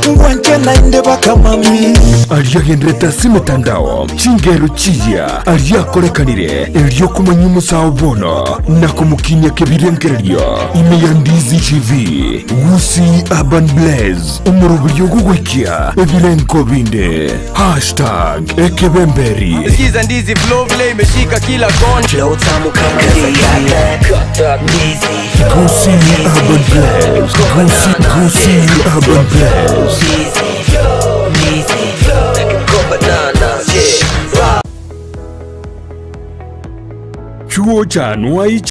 Ngwanche naende baka mami Aria agenderete ase emetandao, chingero chiya aria akorekanire erio komanya omosao bono na komokinia kebirengererio ime ya Ndizi TV, Gusii Urban Blaze, omoroberio ogogoikia ebirengo binde. Hashtag ekebemberi. Sikiza ndizi flow vile imeshika kila kona. Flow tamu kaka Ndizi Gusii Urban Blaze. Gusii, Gusii Urban Blaze. Chuo cha Anuai.